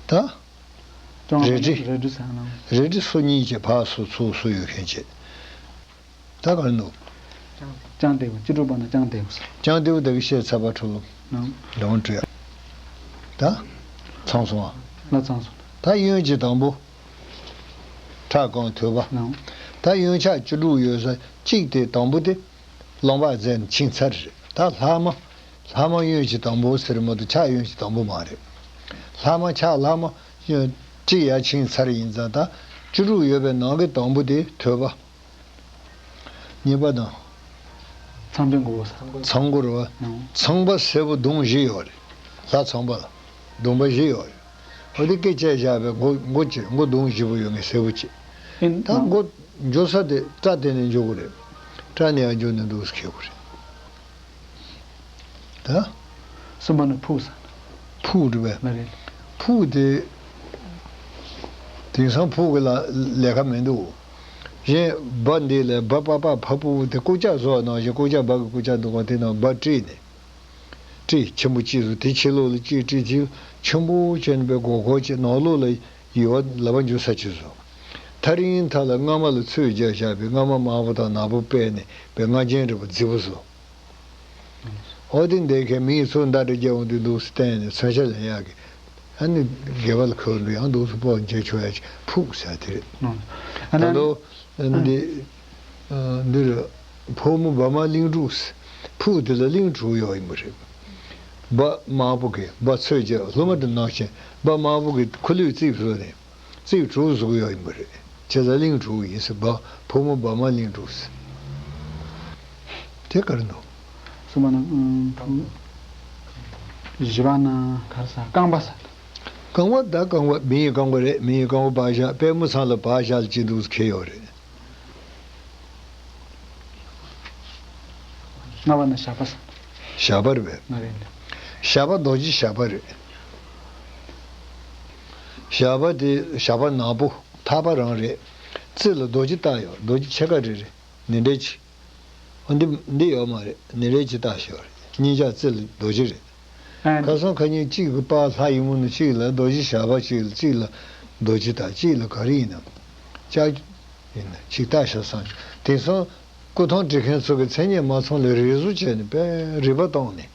ད་ཀྲང་རལ་གྲི། རལ་གྲི་ཟེར་ན། རལ་གྲི་སོ་གཉིས་བྱས། ཕར་སོ་ཚུར་སོ་ཡོད་མཁན་བྱས། ད་ག་རེ་འདུག་ལྕང་ལྡེའུ། བཅུ་དྲུག་པ་ན་ལྕང་ལྡེའུ་ཟེར། ལྕང་ལྡེའུ་དེ་གི་བཤད་ཚར་བ། འཕྲོ་ལོ་ནང་ལོང་བྲིས། ད་ཚང་སོང་ཨ། ལ་ཚང་སོང་། ད་གཡོན་གྱི་དང་པོ། ཁྲག་གང་ཐོད་པ། ནང་། ད་གཡོན་ཕྱོགས་བཅུ་དྲུག་ཡོད་ས་གཅིག་དེ་དང་པོ་དེ་རླངས་པ་རྫས་ནས་ཕྱིན་ཚར་རེད། ད་ལྷག་མ། ལྷག་མ་གཡོན་གྱི་དང་པོ་ཟེར་མ་གཏོགས་ཕྱོགས་གཡོན་གྱི་དང་པོ་མ་རེད། ལྷག་མ་ཕྱོགས་ལྷག་མ་གཅིག་ཡར་ཕྱིན་ཚར་ཡིན་ཙང་། ད་བཅུ་དྲུག་ཡོད་པའི་ནང་གི་དང་པོ་དེ་ཐོད་པ། གཉིས་པ་དང་། ཚངས་པའི་མགོ་བོ་ཟེར། ཚངས་མགོ་རེད་བ། ཨང་། ཚངས་པ་སེར་པོ་གདོང་བཞི་ཡོད་རེད། ལྷ་ཚངས་པ་ལ་གདོང་པ་བཞི་ཡོད་རེད། འོ་དེ་སྐེ་བཅད་བཞག་པའི་མགོ། མགོ་ཅིག་མགོ་གདོང་བཞི་པོ་ཡོད་མཁན་སེར་པོ་ཅིག་ཨེ། ད་མགོ་འཇོག་ས་དེ་སྐྲ་དེ་ནས་འཇོག་གི་རེད། སྐྲ་ནས་ཡར་འཇོག་ནས་འདུག་སེ་འཁྱེར་དགོས་རེད། ད། གསུམ་པ་ནི་ཕུག་ཟེར། ཕུག་རེད་པས། ལ་རེད། ཕུག་དེ། དེང་སང་ཕུག་གི་ལ་ལས་ཀ་མི་འདུག་གཞན་སྦ་འདི་ལ་སྦ་པ་པ་ཕ་ཕུ་དེ་རྐུབ་བཀྱག་བཟོ་བ་ནང་བཞིན། རྐུབ་བཀྱག་སྦ་གི་རྐུབ་བཀྱག་འདུག་ག་དེ་ནང་སྦ་དཀྲིས་ནས། དཀྲིས་ཆེན་པོ་གཅིག་བཟོ། དེ་ཕྱི་ལོགས་ལ་གཅིག་དཀྲིས། དེ་ཆེན་པོ་བྱས་ནས་པའི་སྒོར་སྒོར་བྱས། ནང་ལོགས་ལ་ཡུ་བ་ལག་པ་འཇུ་ས་ཅིག་བཟོ། ཐག་རིང་ཐག་ལ་རྔ་མ་ལ་ཚོས་རྒྱག་བཞག་པའི་རྔ་མ་དམར་པོ་དང་ནག་པོ་སྤེལ་ནས་པའི་རྔ་རྒྱན་འདྲ་པོ་རྫིག་པོ་བཟོ། འོ་དེ་འདི་གས་མི་ཡི་ཚོ་མདའ་འདྲ་རྒྱག་འོང་དུས་འདུག་སེ་བསྟན་ནས་མཚོན་ཆ་ལེན་ཡག་གི། ཨ་ནི་དགེ་བ་ལ་ཁོ་འདུག་ཡང་འདུག་སེ་སྤོ་འཇལ་ཆོག་ཡག་ཅིག་ཕུག་ཟེར་དེ་རེད། ཨ་ད་ནི་ལོ་འདི་འདི་རུ་ཕོ་མོ་སྦ་དམར་གླིང་དྲུག་ཟེར། ཕུག་དེ་ལ་གླིང་དྲུག་ཡོད་ཡིན་པ་རེད། སྦ་དམར་པོ་གི་སྦ་ཚོས་རྒྱག་ལྷུ་མ་དེ་ནང་བཞིན། སྦ་དམར་པོ་གི་ཁུ་ལུས་རྩིབས་བཟོས་ནས། རྩིབས་དྲུག་བཟོ་གི་ཡོད་ཡིན་པ་རེད། བྱས་ཙང་གླིང་དྲུག་ཡིན་ཟེར། སྦ་ཕོ་མོ་སྦ་དམར་གླིང་དྲུག་ཟེར། དེ་ག་རེ་འདུག་གསུམ་པ་ན། ཨུམ། བཞི་པ་ན་ག་རེ་ཟེར། རྐང་པ་ཟེར། རྐང་པ་ད་རྐང་པ། མི་ཡི་རྐང་པ་རེད། མི་ཡི་རྐང་པ་བག་ཞ། པད་མོ་ཚང་ལ་བག་ཞ་ལ་ཅི་འདུག་ཟེར་འཁྱེར་ཡོད་རེད། ལྔ་པ་ན་ཞགས་པ་ཟེར། ཞགས་པ་རེད་པས། ང་རེད། ཞགས་པ་རྡོ་རྗེ་ཞགས་པ་རེད། ཞགས་པ་དེ་ཞགས་པ་ནག་པོ་ཐག་པ་རང་རེད། རྩེ་ལ་རྡོ་རྗེ་བཏགས་ཡོད། རྡོ་རྗེ་ཕྱེད་ཀ་རེ་རེ་ནི་འདྲ་ཅིག་འོ་འདི་འདི་ཡོད་མ་རེད། ནི་འདྲ་ཅིག་བཏགས་ཤིག་ཡོད་རེད། གཉིས་ཆ་རྩེ་ལ་རྡོ་རྗེ་རེད། ཨ། ཁ་སང་ཁ་ཉིན་གཅིག་གི་པར་ལྷག་ཡིན་མོ་ནི། གཅིག་ལ་རྡོ་རྗེ་ཞགས་པ། གཅིག་ལ་གཅིག་ལ་རྡོ་རྗེ་དང་། གཅིག་ལ་ག་རེ་ཡིན་ནམ། ལྕགས་ཀྱུ་ཡིན་ན་གཅིག་བཏགས་ཤག་བསམ། དེང་སང་སྐུ་ཐང་འབྲི་མཁན་ཚོ་གི་མཚན་སྙན་མ་ཚང་ལ་རེ་བཟོ་བྱས་ནས་དཔེ་རིག་པ་བཏང་ནས།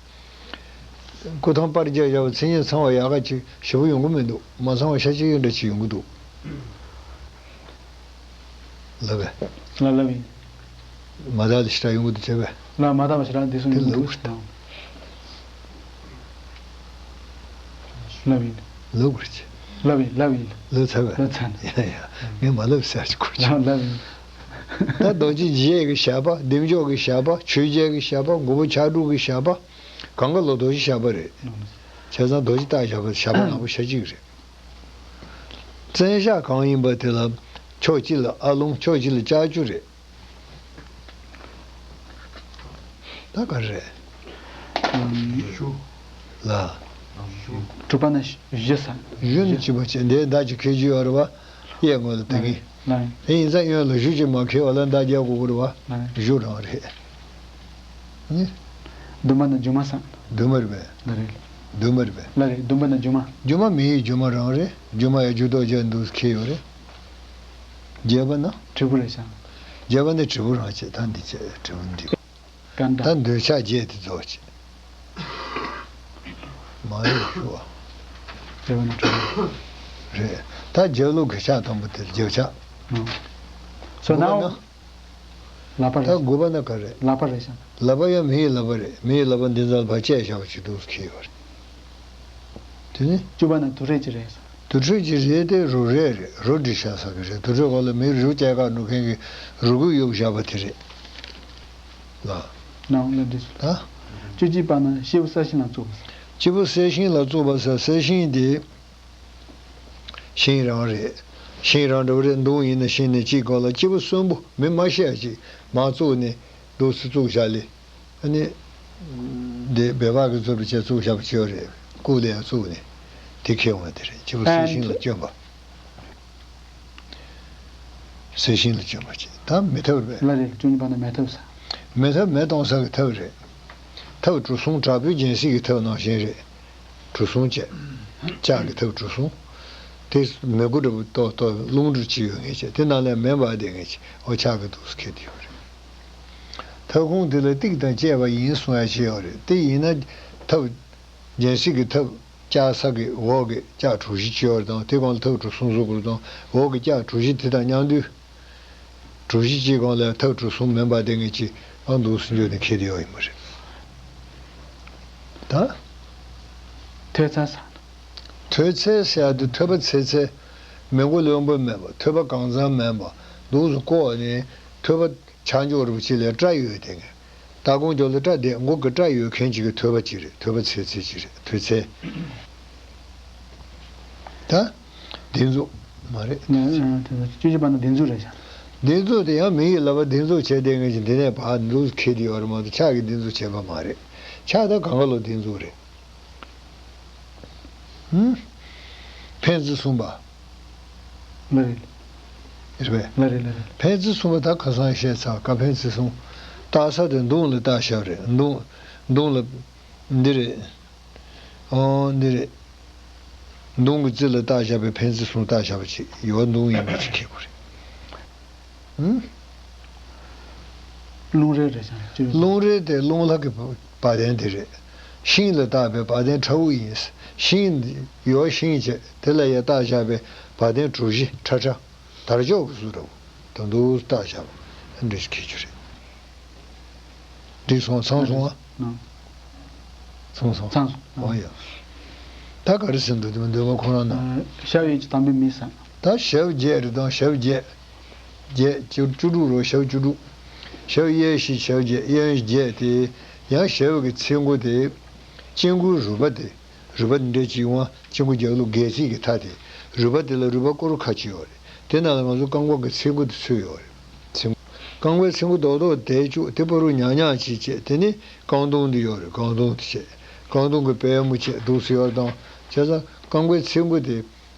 སྐུ་ཐང་པར་རྒྱག་བཞག་པའི་མཚན་སྙན་ཚང་བ་ཡག་ག་ཅིག་ཞེ་པོ་ཡོང་གི་མི་འདུག་མ་ཚང་བ་ཤ་ཅིག་འདྲ་ཅིག་ཡོང་གི་འདུག་ལབ་པས། ལབ་ལབ་ཡིན། མ་དག་ལ་ཞེ་དྲག་ཡོང་གི་འདུག་བྱས་པས། ལ་མ་དག་པ་ཞེ་དྲག་འདི་སོང་ཡོང་གི་འདུག་ཟེར། ལབ་ཡིན། ལབ་དགོས་ཀྱི། ལབ་ཡིན། ལབ་ཡིན། ལབ་ཚར་བས། ལབ་ཚར་ནས། ཡ་ཡ། ངས་མ་ལབ་ཟེར་གྱི་གོ་ལབ་ལབ་ཡིན། ད་རྡོ་རྗེ་འཇིགས་ཡས་ཀྱི་ཞགས་པ། བདེ་མཆོག་གི་ཞགས་པ། ཆོས་རྒྱལ་གྱི་ཞགས་པ། མགོན་པོ་ཕྱག་དྲུག་གི་ཞགས་པ། གང་ག་ལོ་རྡོ་རྗེ་ཞགས་པ་རེད། བྱས་ཙང་རྡོ་རྗེ་བཏགས་ཞགས་པ། ཞགས་པ་ནག་པོ་ཤ་གཅིག་རེད། བཙན་ཞགས་གང་ཡིན་པ་དེ་ལ་ཕྱོགས་གཅིག་ལ་ཨ་ལོང་། ཕྱོགས་གཅིག་ལ་ལྕགས་ཀྱུ་རེད། ད་ག་རེ་རེད། ཨམ། ལ། དྲུག་པ་ན་གཞུ་ཟེར། གཞུ་ནི་གཅིག་པ་བྱས། འདིའི་མདའ་གཅིག་འཁྱེར་རྒྱུ་ཡོད་རེད་བ། གཡས་ངོས་ལ་དེ་གི། ལ། དེ་ཡིན་ཙང་གཡོན་ལ་གཞུ་གཅིག་མ་འཁྱེར་བ་ལ་མདའ་རྒྱག་དགོས་ཀྱི་རེད་བ། ལ། གཞུ་རང་རེད། ནི། བདུན་པ་ན་སྒྱུ་མ་ཟེར། བདུན་པ་རེད་པས། ལ་རེད། བདུན་པ་རེད་པས། ལ་རེད། བདུན་པ་ན་སྒྱུ་མ། སྒྱུ་མ་མི་ཡི་སྒྱུ་མ་རང་རེད། སྒྱུ་མ་ཡང་འགྱུར་ལྡོག་བརྒྱབ་འདུག་སེ་འཁྱེར་ཡོད་རེད། བརྒྱད་པ་ན། དྲིལ་བུ་རེད་ཤག་བརྒྱད་པ་ནི་དྲིལ་བུ་རང་བྱས། ད་འདི་བྱས། དྲིལ་བུ་འདི། ཀ་འདྲ། ད་འདོད་ཆགས་བརྒྱད་དེ་རྫོགས་བྱས། མ་རེད་ཞུ་བ། བརྒྱད་པ་ན་དྲིལ་བུ། རེད། ད་རྒྱབ་ལོགས་ཀྱི་ཕྱག་དང་པོ་དེ་རྒྱབ་ཕྱག་ཨང་། སོ་དགུ་པ་ན། ན། ལག་པ་རེད། ད་དགུ་པ་ན་ག་རེ། ལག་པ་རེད་ཤག་ལག་པ་ཡང་མི་ཡི་ལག་པ་རེད། མི་ཡི་ལག་པ་འདི་ཚོ་ལ་ཕར་བཅད་བཞག་པ་ཅིག་འདུག་སེ་འཁྱེར་ཡོད་རེད། དེ་ནི། བཅུ་པ་ན་དུར་ཁྲོད་ཅིག་རེད་ཟེར། དུར་ཁྲོད་ཅིག་རེད་དེ། རོ་རས་རེད། རོ་བསྒྲིགས་བཞག་ས་གི་རེད། དུར་ཁྲོད་སྒང་ལ་མི་རུ་སྐྱེལ་གར་འགྲོ་མཁན་གྱི་རུ་གུ་གཡུགས་བཞག་པ་དེ་རེད། ལགས། ནའོ་ལ་འདི་ཚོ། ད། བཅུ་གཅིག་པ་ན་སྐྱེས་བུ་གསལ་ཤིང་ལ་བཙུགས་པ་ཟེར། སྐྱེས་བུ་གསལ་ཤིང་ལ་བཙུགས་པ་ཟེར། གསལ་ཤིང་དེ། ཤིང་རང་རེད། ཤིང་རང་འདྲ་བོ་རེད། མདུང་ཡིན་ན་ཤིང་ནས་གཅིག་གོ་ལ། སྐྱེས་བུ་གསོན་པོ་མི་མ་ཤི་ཡ་ཅིག་མར་བཙུགས་ནས་འདུག་སེ་བཙུགས་བཞག་ལེ། ཨ་ནི། འདི་སྦལ་པ་གིས་བཙུགས་པ་བྱས། བཙུགས་བཞག་པ་ཅིག་ཡོད་རེད། སྐུ་ལ་ཡང་བཙུགས་ནས་དེ་ཁྱེར་འོང་བ་དེ་རེད། སྐྱེས་བུ་གསལ་ཤིང་ལ་བསྐྱོན་པ། གསལ་ཤིང་ལ་བྱོན་པ་བྱས། ད་མེ་ཐབ་རེད། ལ་རེད། བཅུ་གཉིས་པ་ནི་མེ་ཐབ་ས། མེ་ཐབ་མེ་གཏོང་ས་གི་ཐབ་རེད། ཐབ་གྲུ་གསུམ། དྲག་པོའི་སྦྱིན་སྲེག་གི་ཐབ་ནང་བཞིན་རེད། གྲུ་གསུམ་བྱས། ལྕགས་ཀྱི་ཐབ་གྲུ་གསུམ། དེ་མེ་དགུ་འདྲ་པོ་ཏོག་ཏོག་རླུང་འཕྲུལ་ཅིག་ཡོད་མཁན་བྱས། དེ་ནང་ལ་མེ་འབར་བསྡད་མཁན་ཅིག་འོ་ཕྱག་གི་འདུག་སེ་འཁྱེར་བསྡད་ཡོད་རེད། ཐབ་ཁུང་དེ་ལ་ཏིག་དང་བཅས་པ་ཡིན་གསུང་ཡ་ཅིག་ཡོད་རེད། དེ་ཡིན་ན་ཐབ་སྦྱིན་སྲེག་གི་ཐབ་ལྕགས་ས་གི་འོག་གི་ལྕགས་གྲུ་བཞི་ཅིག་ཡོད་རེད་དང་། དེ་སྒང་ལ་ཐབ་གྲུ་གསུམ་བཟོ་དགོས་རེད་དང་། འོག་གི་ལྕགས་གྲུ་བཞི་དེ་དང་མཉམ་དུ། གྲུ་བཞི་གཅིག་སྒང་ལ་ཐབ་གྲུ་གསུམ་མེ་འབར་བསྡད་མཁན་ཅིག་ཨ་འདུག་སེ་འགྱོ་ནས་འཁྱེར་བསྡད་ཡོད་ཡིན་པ་རེད། ད། ཐོད་ཚད་ས། ཐོད་ཚད་ཟེར་ཡ་དེ་ཐོད་པ་ཚེ་ཚད། མི་མགོ་རློན་པོ་མེད་པ། ཐོད་པ་གང་ཚང་མེད་པ། འདུག་སེ་བཀོག་ནས་ཐོད་པ་ཆ་འཇོག་རུ་ཅིག་ལ་སྐྲ་ཡོད་དེ། ལྟག་ཀོང་རྒྱབ་ལ་སྐྲ་དེ་མགོ་གི་སྐྲ་ཡོད་མཁན་ཅིག་གི་ཐོད་པ་ཅིག་རེད། ཐོད་པ་ཚེ་ཚད་ཅིག་རེད། ཐོད་ཚད། ད། སྡིགས་མཛུབ། མ་རེད། ང་ཨ་དེ་ཚོ་བཅུ་གཅིག་པ་ན་སྡིགས་མཛུབ་རེད་ཤག་སྡིགས་མཛུབ་དེ་ཡང་མི་ཡི་ལག་པ་སྡིགས་མཛུབ་བྱས་བསྡད་མཁན་ཅིག་འདི་ནས་ཕར་འདུག་སེ་འཁྱེར་བསྡད་ཡོད་རེད་མ་གཏོགས་ཕྱག་གི་སྡིགས་མཛུབ་བྱས་པ་མ་རེད། ཕྱག་ད་གང་ག་ལོ་སྡིགས་མཛུབ་རེད། ཧུམ། ཕན་ཚུན་སྲུང་བ། ལ་རེད། རེད་པས། ལ་རེད་ལ་རེད། ཕན་ཚུན་སྲུང་བ་ད་ཁ་སང་བཤད་ཚར། ག་ཕན་ཚུན་སྲུང་། བཏགས་ས་དེ་མདུང་ལ་བཏགས་བཞག་རེད། མདུང་། མདུང་ལ། འདི་རེད། ཨོ་འདི་རེད། མདུང་གི་རྩེ་ལ་བཏགས་བཞག་པའི་ཕན་ཚུན་སྲུང་བཏགས་བཞག་པ་ཅིག་ཡོད། མདུང་ཡིན་པ་ཅིག་ཁེགས་པོ་རེད། ཧུམ། རླུང་རེ་རེད་ཤག་རླུང་རེ་དེ་རླུང་ལྷ་གི་བ་དན་དེ་རེད། ཤིང་ལ་བཏགས་པའི་བ་དན་ཁྲ་བོ་ཡིན། ཤིང་ཡོད། ཤིང་བྱས་དེ་ལ་ཡ་བཏགས་བཞག་པའི་བ་དན་གྲུ་བཞི་ཁྲ་ཁྲ། དར་ལྕོག་གི་བཟོ་འདྲ་བོ་དང་འདུག་བཏགས་བཞག་པ་འདྲ་ཞིག་ཁེགས་རྒྱུ་རེད། འགྲིག་སོང་། ཚང་སོང་ཨ། ཨང་། ཚང་སོང་། ཚང་སོང་། ཨོ་ཡ། ད་ག་རེ་ཟེར་འདུག་འདོད་པ་ཁོ་རང་ན། ཨ། ཞབས་གཡས་ཀྱི་དང་པོའི་མི་ས། ད་ཞབས་བརྒྱད་རེད་དང་། ཞབས་བརྒྱད། བརྒྱད་བཅུ་བཅུ་དྲུག་རོ། ཞབས་བཅུ་དྲུག་ཞབས་གཡས་བཞི། ཞབས་བརྒྱད། གཡོན་བརྒྱད་དེ། ཡང་ཞབས་ཀྱི་ཚེ་མགོ་དེ། དཀྱིལ་འཁོར་རུས་པ་དེ། རུས་པ་འདི་འདྲ་ཅིག་ཡོང་བ། དཀྱིལ་འཁོར་རྒྱབ་ལོགས་སྒལ་ཚིགས་ཀྱི་མཐའ་དེ། རུས་པ་དེ་ལ་རུས་པ་སྐོར་ཁ་ཅིག་ཡོད་རེད། དེ་ནང་ལ་ང་ཚོ་རྐང་པ་གི་ཚེ་མགོ་དེ་ཚུད་ཡོད་རེད། ཚེ་མགོ། རྐང་པའི་ཚེ་མགོ་རྡོག་རྡོག་དེ་བཅུག་དེ་བར་དུ་ཉག་ཉག་ཅིག་བྱས། དེ་ནི་རྐང་དུང་དེ་ཡོད་རེད། རྐང་དུང་དེ་བྱས། རྐང་དུང་གི་པད་མོ་བྱས་འདུག་སེ་ཡོད་དང་། བྱས་ཙང་རྐང་པའི་ཚེ་མགོ་དེ།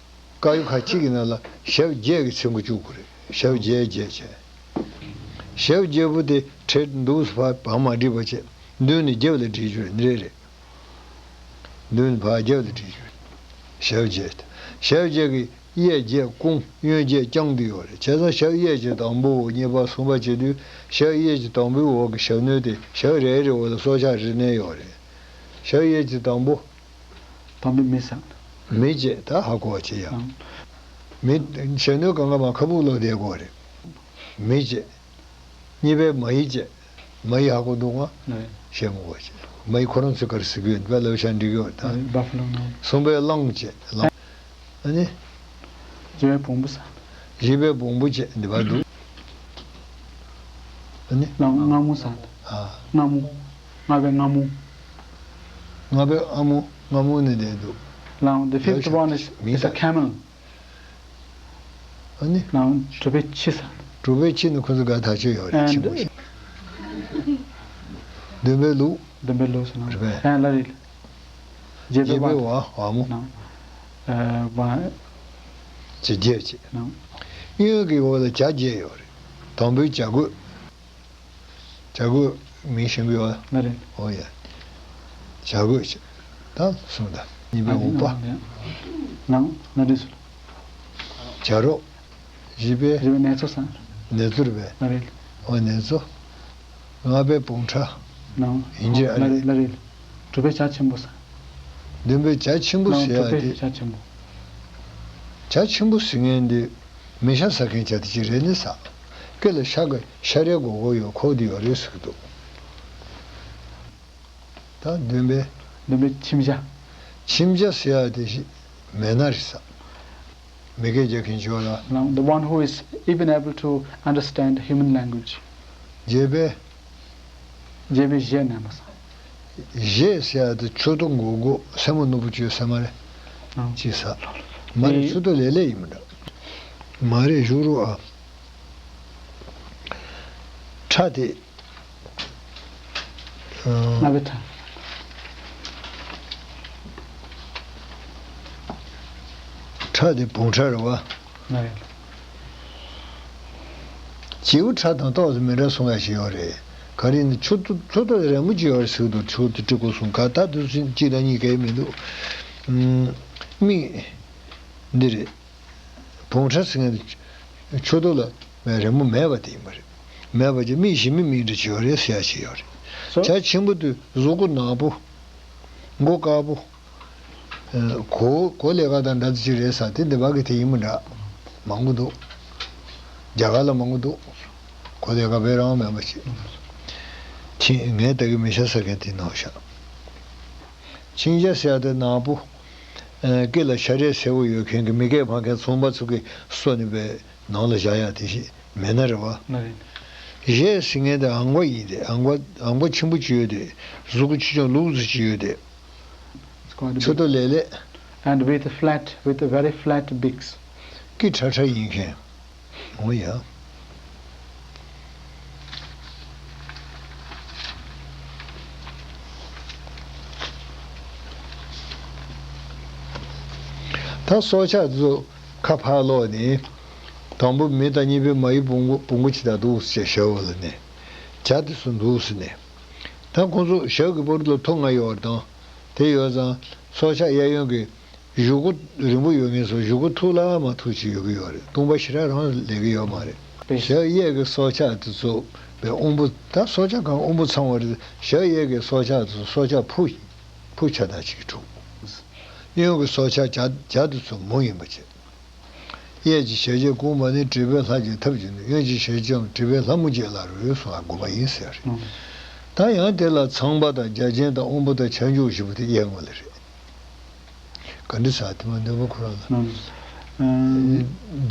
དཀར་ཡོལ་ཁ་གཅིག་གི་ནང་ལ་ཞབས་བརྒྱད་ཀྱི་ཚེ་མགོ་བཅུག་དགོས་རེད། ཞབས་བརྒྱད་བརྒྱད་བྱས། ཞབས་བརྒྱད་པོ་དེ་འཕྲལ་འདུག་སེ་ཕར་བར་མ་བསྒྲིགས་པ་བྱས། མདུན་ནས་རྒྱབ་ལ་བསྒྲིགས་རྒྱུ་རེད། འདི་རེད། མདུན་ནས་ཕར་རྒྱབ་ལ་བསྒྲིགས་རྒྱུ་རེད། ཞབས་བརྒྱད། ཞབས་བརྒྱད་ཀྱི་གཡས་བརྒྱད་བསྐུམ། གཡོན་བརྒྱད་བརྐྱངས་བསྡད་ཡོད་རེད། བྱས་ཙང་ཞབས་གཡས་ཀྱི་དང་པོ། གཉིས་པ། གསུམ་པ་བྱེད་དུས་ཞབས་གཡས་ཀྱི་དང་པོའི་འོག་གི་ཞབས་གནོན་དེ་ཞབས་རེ་རེའི་འོག་ལ་སྲོག་ཆགས་རེ་གནོན་ཡོད་རེད། ཞབས་གཡས་ཀྱི་དང་པོ། དང་པོའི་མི་ས། མི་བྱས། ད་ཧ་གོ་བ་བྱེད་ཡ། ཨང་། མི་ཞབས་གནོན་གང་ག་མ་ཁ་སྦུག་ལོག་བསྡད་དགོས་རེད། མི་བྱས། གཉིས་པའི་མ་ཡི་བྱས། མ་ཡི་ཧ་གོ་འདུག་ང་། ཨེ། ཞལ་ངོ་བ་བྱས། མ་ཡི་ཁོ་རང་ཚོས་ག་རེ་ཟེར་གི་ཡོད་པ་ལབ་བྱས་འགྲིག་གི་ཡོད་ད། ཨེ། བ་ཕ་ལོ་ནང་། གསུམ་པའི་གླང་བྱས། གླང་། ཨ་ནི། བཞི་པའི་བོང་བུ་ས། བཞི་པའི་བོང་བུ་བྱས་འདི་བར་འདུག་ཨ་ནི། གླང་། རྔ་མོང་ས། ཨ། རྔ་མོང་། ལྔ་པའི་རྔ་མོང་། ལྔ་པའི་ཨ་མོ། རྔ་མོང་ནས་བསྡད་འདུག་གླང་། The fifth one is, is a camel. ཨ་ནི། གླང་། དྲུག་པའི་ཁྱི་ས། དྲུག་པའི་ཁྱི་ནི་ཁོ་ཚོ་དགའ་ཐག་ཆོད་ཡོད་རེད། ཁྱི་མོ་ཞིག་བདུན་པའི་ལུག་བདུན་པའི་ལུག་ཟེར་ན། རེད་པས། ཨ་ལ་རེད། བརྒྱད་པའི་བརྒྱད་པའི་བ། བ། བ་མོ། ནང་། ཨ། བ། བྱས་བརྒྱད་བྱས། ནང་། གཡོན་གྱི་འོག་ལ་བྱ་བརྒྱད་ཡོད་རེད། དང་པོའི་བྱ་རྒོད། བྱ་རྒོད་མིང་ཤེས་ཀྱི་ཡོད། ལ་རེད། ཨོ་ཡ། བྱ་རྒོད་བྱས། ད་གསུམ་ད། གཉིས་པའི་འུག་པ། ནང་། ལ་རེད་སོ། བྱ་རོག་བཞི་པའི། བཞི་པའི་ནེ་ཙོ་ས། ནེ་ཙོ་རེད་པས། ལ་རེད། ཨོ་ནེ་ཙོ། ལྔ་པའི་བོང་ཁྲ། ནང་། ཡིན་གྱི་ཨ་ལ་རེད། རེད། ལ་རེད། དྲུག་པའི་བྱ་ཆེན་པོ་ས། བདུན་པའི་བྱ་ཆེན་པོ་ནང་། ཟེར་དྲུག་ཡ་པའི་དེ། བྱ་ཆེན་པོ། བྱ་ཆེན་པོ་ཟེར་མཁན་འདི་མི་ཤ་ཟ་མཁན་བྱ་དེ་ཅིག་རེད་ནི་ས། སྐེ་ལ་ཤ་གི་ཤ་རའི་སྒོར་སྒོར་ཡོད། ཁོག་དེ་ཡོད་རེད་ཟེར་གི་འདུག་ད་བདུན་པའི། བདུན་པའི་ཁྱིམ་བྱ། ཁྱིམ་བྱ་ཟེར་ཡ་དེ་ཞིག་མེད་ན་རེད་ས། མི་སྐད་རྒྱག་མཁན་ཅིག་ཡོད་ལ། ནང་། The one who is even able to understand human language. བརྒྱད་པའི། བརྒྱད་པའི་གཞས་ནས་མ་ས། གཞས་ཟེར་ཡ་དེ་མཆུ་ཏོ་མགོ་སྒོ་སེན་མོ་ནོར་བུ་བཅོས་ས་མ་རེད། ནང་། ཅི་ས། མ་རེད། དེ་མཆུ་ཏོ་ལེ་ལེ་ཡིན་མི་འདྲ། མ་རེད། བཞུགས་རོགས་ཨ། ཁྲ་དེ། ལྔ་པའི་ཁྲ། ཁྲ་དེ་བོང་ཁྲ་རེད་བ། ལྔ་པའི། བྱིའུ་ཁྲ་དང་ཏོག་ཙམ་མི་འདྲ་གསུང་ཡ་ཞིག་ཡོད་རེད། ག་རེ་ཡིན་ན་ཆུ་ཏོ་ཆུ་ཏོ་རན་པོ་ཅིག་ཡོད་རེད་ཟེར་གི་འདུག་ཆུ་ཏོ་སྤྲི་གུ་གསུང་ག་ད་དུས་ཚོད་གཅིག་དང་གཉིས་གས་མི་འདུག་ཨུམ། མིག་འདི་རེད། བོང་ཁྲ་ཟེར་མཁན་དེ་ཆུ་ཏོ་ལ་རན་པོ་མེད་པ་དེ་ཡིན་པ་རེད། མེད་པ་ཅིག་མིག་ཞིམ་མིག་མིག་འདྲ་ཅིག་ཡོད་རེད་ཟེར་ཡ་ཞིག་ཡོད་རེད། བྱ་ཆེན་པོ་དེ་གཟུགས་པོ་ནག་པོ། མགོ་དཀར་པོ། གོ་གོ་ལས་ཀ་དང་འདྲ་ཅིག་རེད་ས་དེ་འདི་བ་གི་དེ་ཡིན་མི་འདྲ། མང་པོ་འདུག་རྒྱ་གར་ལ་མང་པོ་འདུག་གོ་ལས་ཀ་བེ་རང་མེད་པ་ཅིག་ཁྱི་ངས་ད་གི་མི་ཤ་ཟ་མཁན་དེ་ནང་བཞག་མཆིང་རྒྱ་ཟེར་ཡ་དེ་ནག་པོ། སྐེ་ལ་ཤ་རས་སེར་པོ་ཡོད་མཁན་གི་མི་སྐད་ཕངས་མཁན་ཚོང་པ་ཚོ་གི་སོ་ནི་པའི་ནང་ལ་བཞག་ཡ་དེ་ཞིག་མེད་ན་རེད་བ། ན་རེད། གཞས་ཟེར་མཁན་དེ་ཨང་པ་ཡིན་ཏེ་ཨང་པ་ཨང་པ་ཆེན་པོ་ཅིག་ཡོད་དེ་གཟུགས་པོ་ཆེ་ཆུང་ལུག་ཟེར་ཅིག་ཡོད་དེ། It's quite a ཆུ་big ཏོ་ལེ་ལེ། And with flat, with very flat beaks. སྐེ་ཁྲ་ཁྲ་ཡིན་མཁན། འོ་ཡ། ད་སྲོག་ཆགས་དེ་ཚོ་ཁ་ཕར་སློག་ནས། དང་པོ་མི་དང་གཉིས་པའི་མ་ཡི་བོང་བུ་བོང་བུ་ཅིག་དང་འདུག་ཟེར་ཞྭ་བོ་ལ་ནས། བྱ་དེ་ཚོ་འདུག་ཟེར་ནས། ད་ཁོང་ཚོ་ཞྭ་གི་བར་དུ་ལ་ཐོ་ལྔ་ཡོད་པ་དང་། དེ་ཡོད་ཙང་སྲོག་ཆགས་གཡས་གཡོན་གྱི་བཞུགས་སྒོ་རིང་པོ་ཡོད་མཁན་ཚོ་བཞུགས་སྒོ་ཐུག་ལ་མ་ཐུག་ཅིག་ཡོད་ཀྱི་ཡོད་རེད། སྟོང་པ་ཞེ་དྲག་རང་ལས་ཀྱི་ཡོད་མ་རེད། ཞྭ་གཡས་ཀྱི་སྲོག་ཆགས་དེ་ཚོ་བའི་དབོན་པོ་ད་སྲོག་ཆགས་གང་དབོན་པོ་ཚང་བ་རེད། ཞྭ་གཡས་ཀྱི་སྲོག་ཆགས་དེ་ཚོ་སྲོག་ཆགས་ཕོ་ཕོ་ཆ་ད་ཅིག་གྲུབ། གཡོན་གྱི་སྲོག་ཆགས་བྱ་བྱ་དེ་ཚོ་མོ་ཡིན་པ་བྱས། གཡས་ཀྱི་ཞལ་བྱས་བཀུག་མ་ནི་དྲེགས་པའི་ལྷ་གྱིས་འཐབ་བྱེད་ནས། གཡོན་གྱི་ཞལ་བྱས་དྲེགས་པའི་ལྷ་མོ་བྱས་ལ་རོལ་སོང་བ་དགོས་པ་ཡིན་ཟེར་རེད། ད་ཡང་དེ་ལ་ཚངས་པ་དང་བརྒྱ་བྱིན་དང་དབོན་པོ་དང་ཁྱབ་འཇུག་བཞི་པོ་དེ་གཡས་ངོས་ལ་རེད། ག་འདྲ་ཟེར་དེ་མ་འདོད་པ་ཁོ་རང་ལ། ཨ།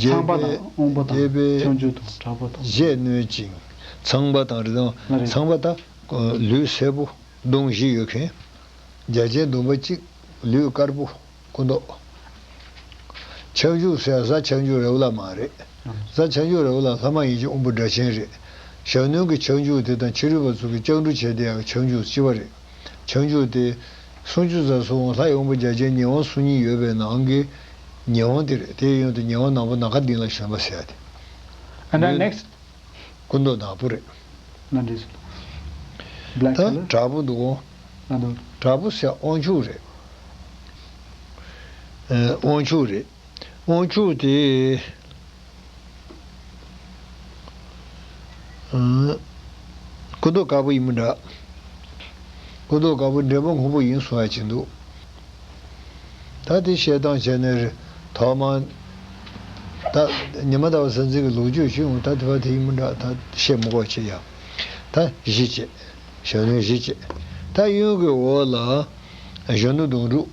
རྒྱལ་ཚངས་པ་པོའི་དང་དབོན་པོ་དང་རྒྱལ་པོའི་ཁྱབ་འཇུག་དང་དྲག་པོ་དང་། གཞས་ནོན་ཅིང་། ཚངས་པ་དང་རེད་དང་། ལ་རེད། ཚངས་པ་དང་ལུས་སེར་པོ་གདོང་བཞི་ཡོད་མཁན། བརྒྱ་བྱིན་ཟླུམ་པ་གཅིག་ལུས་དཀར་པོ། སྐུ་མདོག་ཁྱབ་འཇུག་ཟེར་གཟའ་ཁྱབ་འཇུག་རེད་བ་ལ་མ་རེད། གཟའ་ཁྱབ་འཇུག་རེད་བ་ལ་ལྷ་མ་ཡིན་གྱི་དབོན་པོ་སྒྲ་གཅན་རེད། ཞྭ་གནོན་གྱི་ཁྱབ་འཇུག་དེ་དང་ཕྱི་རོལ་པ་ཚོ་གི་སྐྱབས་འགྲོ་བྱས་དེ་ཡང་ཁྱབ་འཇུག་གཅིག་པ་རེད། ཁྱབ་འཇུག་དེ་སུམ་ཅུ་རྩ་གསུམ་ལྷ་ཡི་དབོན་པོ་བརྒྱ་བྱིན་ཉེ་དབོན་སུམ་གཉིས་ཡོད་པའི་ནང་གི་ཉེ་དབོན་དེ་རེད། དེའི་གཡོན་དུ་ཉེ་དབོན་ནག་པོ་ནམ་མཁའ་ལྡིང་ལ་ཞོན་པ་ཟེར་ཡ་དེ། And then next. སྐུ་མདོག་ནག་པོ་རེད། ན་འདྲེས། Black ད་color. དྲག་པོ་འདུག་གོ། ན་འདུག་དྲག་པོ་ཟེར་དབང་ཕྱུག་རེད། ཨེ། དབང་ཕྱུག་རེད། དབང་ཕྱུག་དེ། ཨ། སྐུ་མདོག་དཀར་པོ་ཡིན་མི་འདྲ། སྐུ་མདོག་དཀར་པོ་འདྲེ་མོ་སྔོན་པོ་ཡིན་གསུང་ཡ་ཅིག་འདུག་ད་དེ་བཤད་སྟངས་བྱས་ནས་རེད། ཐོག་མར། ད་ཉི་མ་ཟླ་བ་གཟའ་འཛིན་གྱི་ལོ་རྒྱུས་ཤིག་འོང་། ད་དེ་བ་དེ་ཡིན་མི་འདྲ། ད་བཤད་མི་དགོས་བྱས་ཡ། ད་བཞི་བྱས། ཞྭ་གནོན་བཞི་བྱས། ད་གཡོན་གྱི་འོག་ལ་གཞོན་ནུ་གདོང་དྲུག་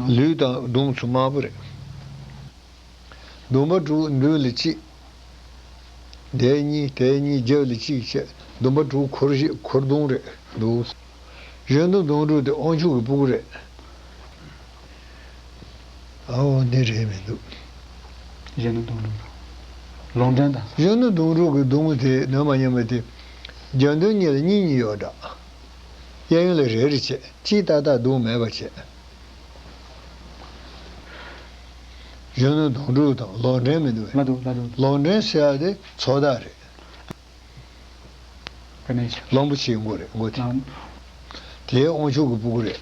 ལུས་དང་གདོང་ཚོ་དམར་པོ་རེད། ཟླུམ་པ་དྲུག་མདུན་ལ་གཅིག་དེ་གཉིས། དེ་གཉིས་རྒྱབ་ལ་གཅིག་བྱས། ཟླུམ་པ་དྲུག་འཁོར་བཞི། འཁོར་གདོང་རེད་འདུག་གཞོན་ནུ་གདོང་དྲུག་དེ་དབང་ཕྱུག་གི་སྤུ་གུ་རེད། ཨའོ། འདི་རེད་མི་འདུག་གཞོན་ནུ་གདོང་དྲུག་ལུང་འདྲེན་དང་། གཞོན་ནུ་གདོང་དྲུག་གི་གདོང་དེ་ནོན་མ་ཉན་པ་དེ། རྒྱབ་མདུན་གཉིས་ལ་གཉིས་གཉིས་ཡོད་འདྲ། གཡས་གཡོན་ལ་རེ་རེ་བྱས། གཅིག་ཏག་ཏག་གདོང་མེད་པ་བྱས། གཞོན་ནུ་གདོང་དྲུག་དང་ལུང་འདྲེན་མི་འདུག་གས། ལ་འདུག་ལ་འདུག་གླང་འདྲེན་ཟེར་ཡ་དེ་ཚོགས་བདག་རེད། ག་ནས། གླང་པོ་ཆེའི་མགོ་རེད། མགོ་དེ། གླང་། དེའི་དབང་ཕྱུག་གི་སྤུ་གུ་རེད།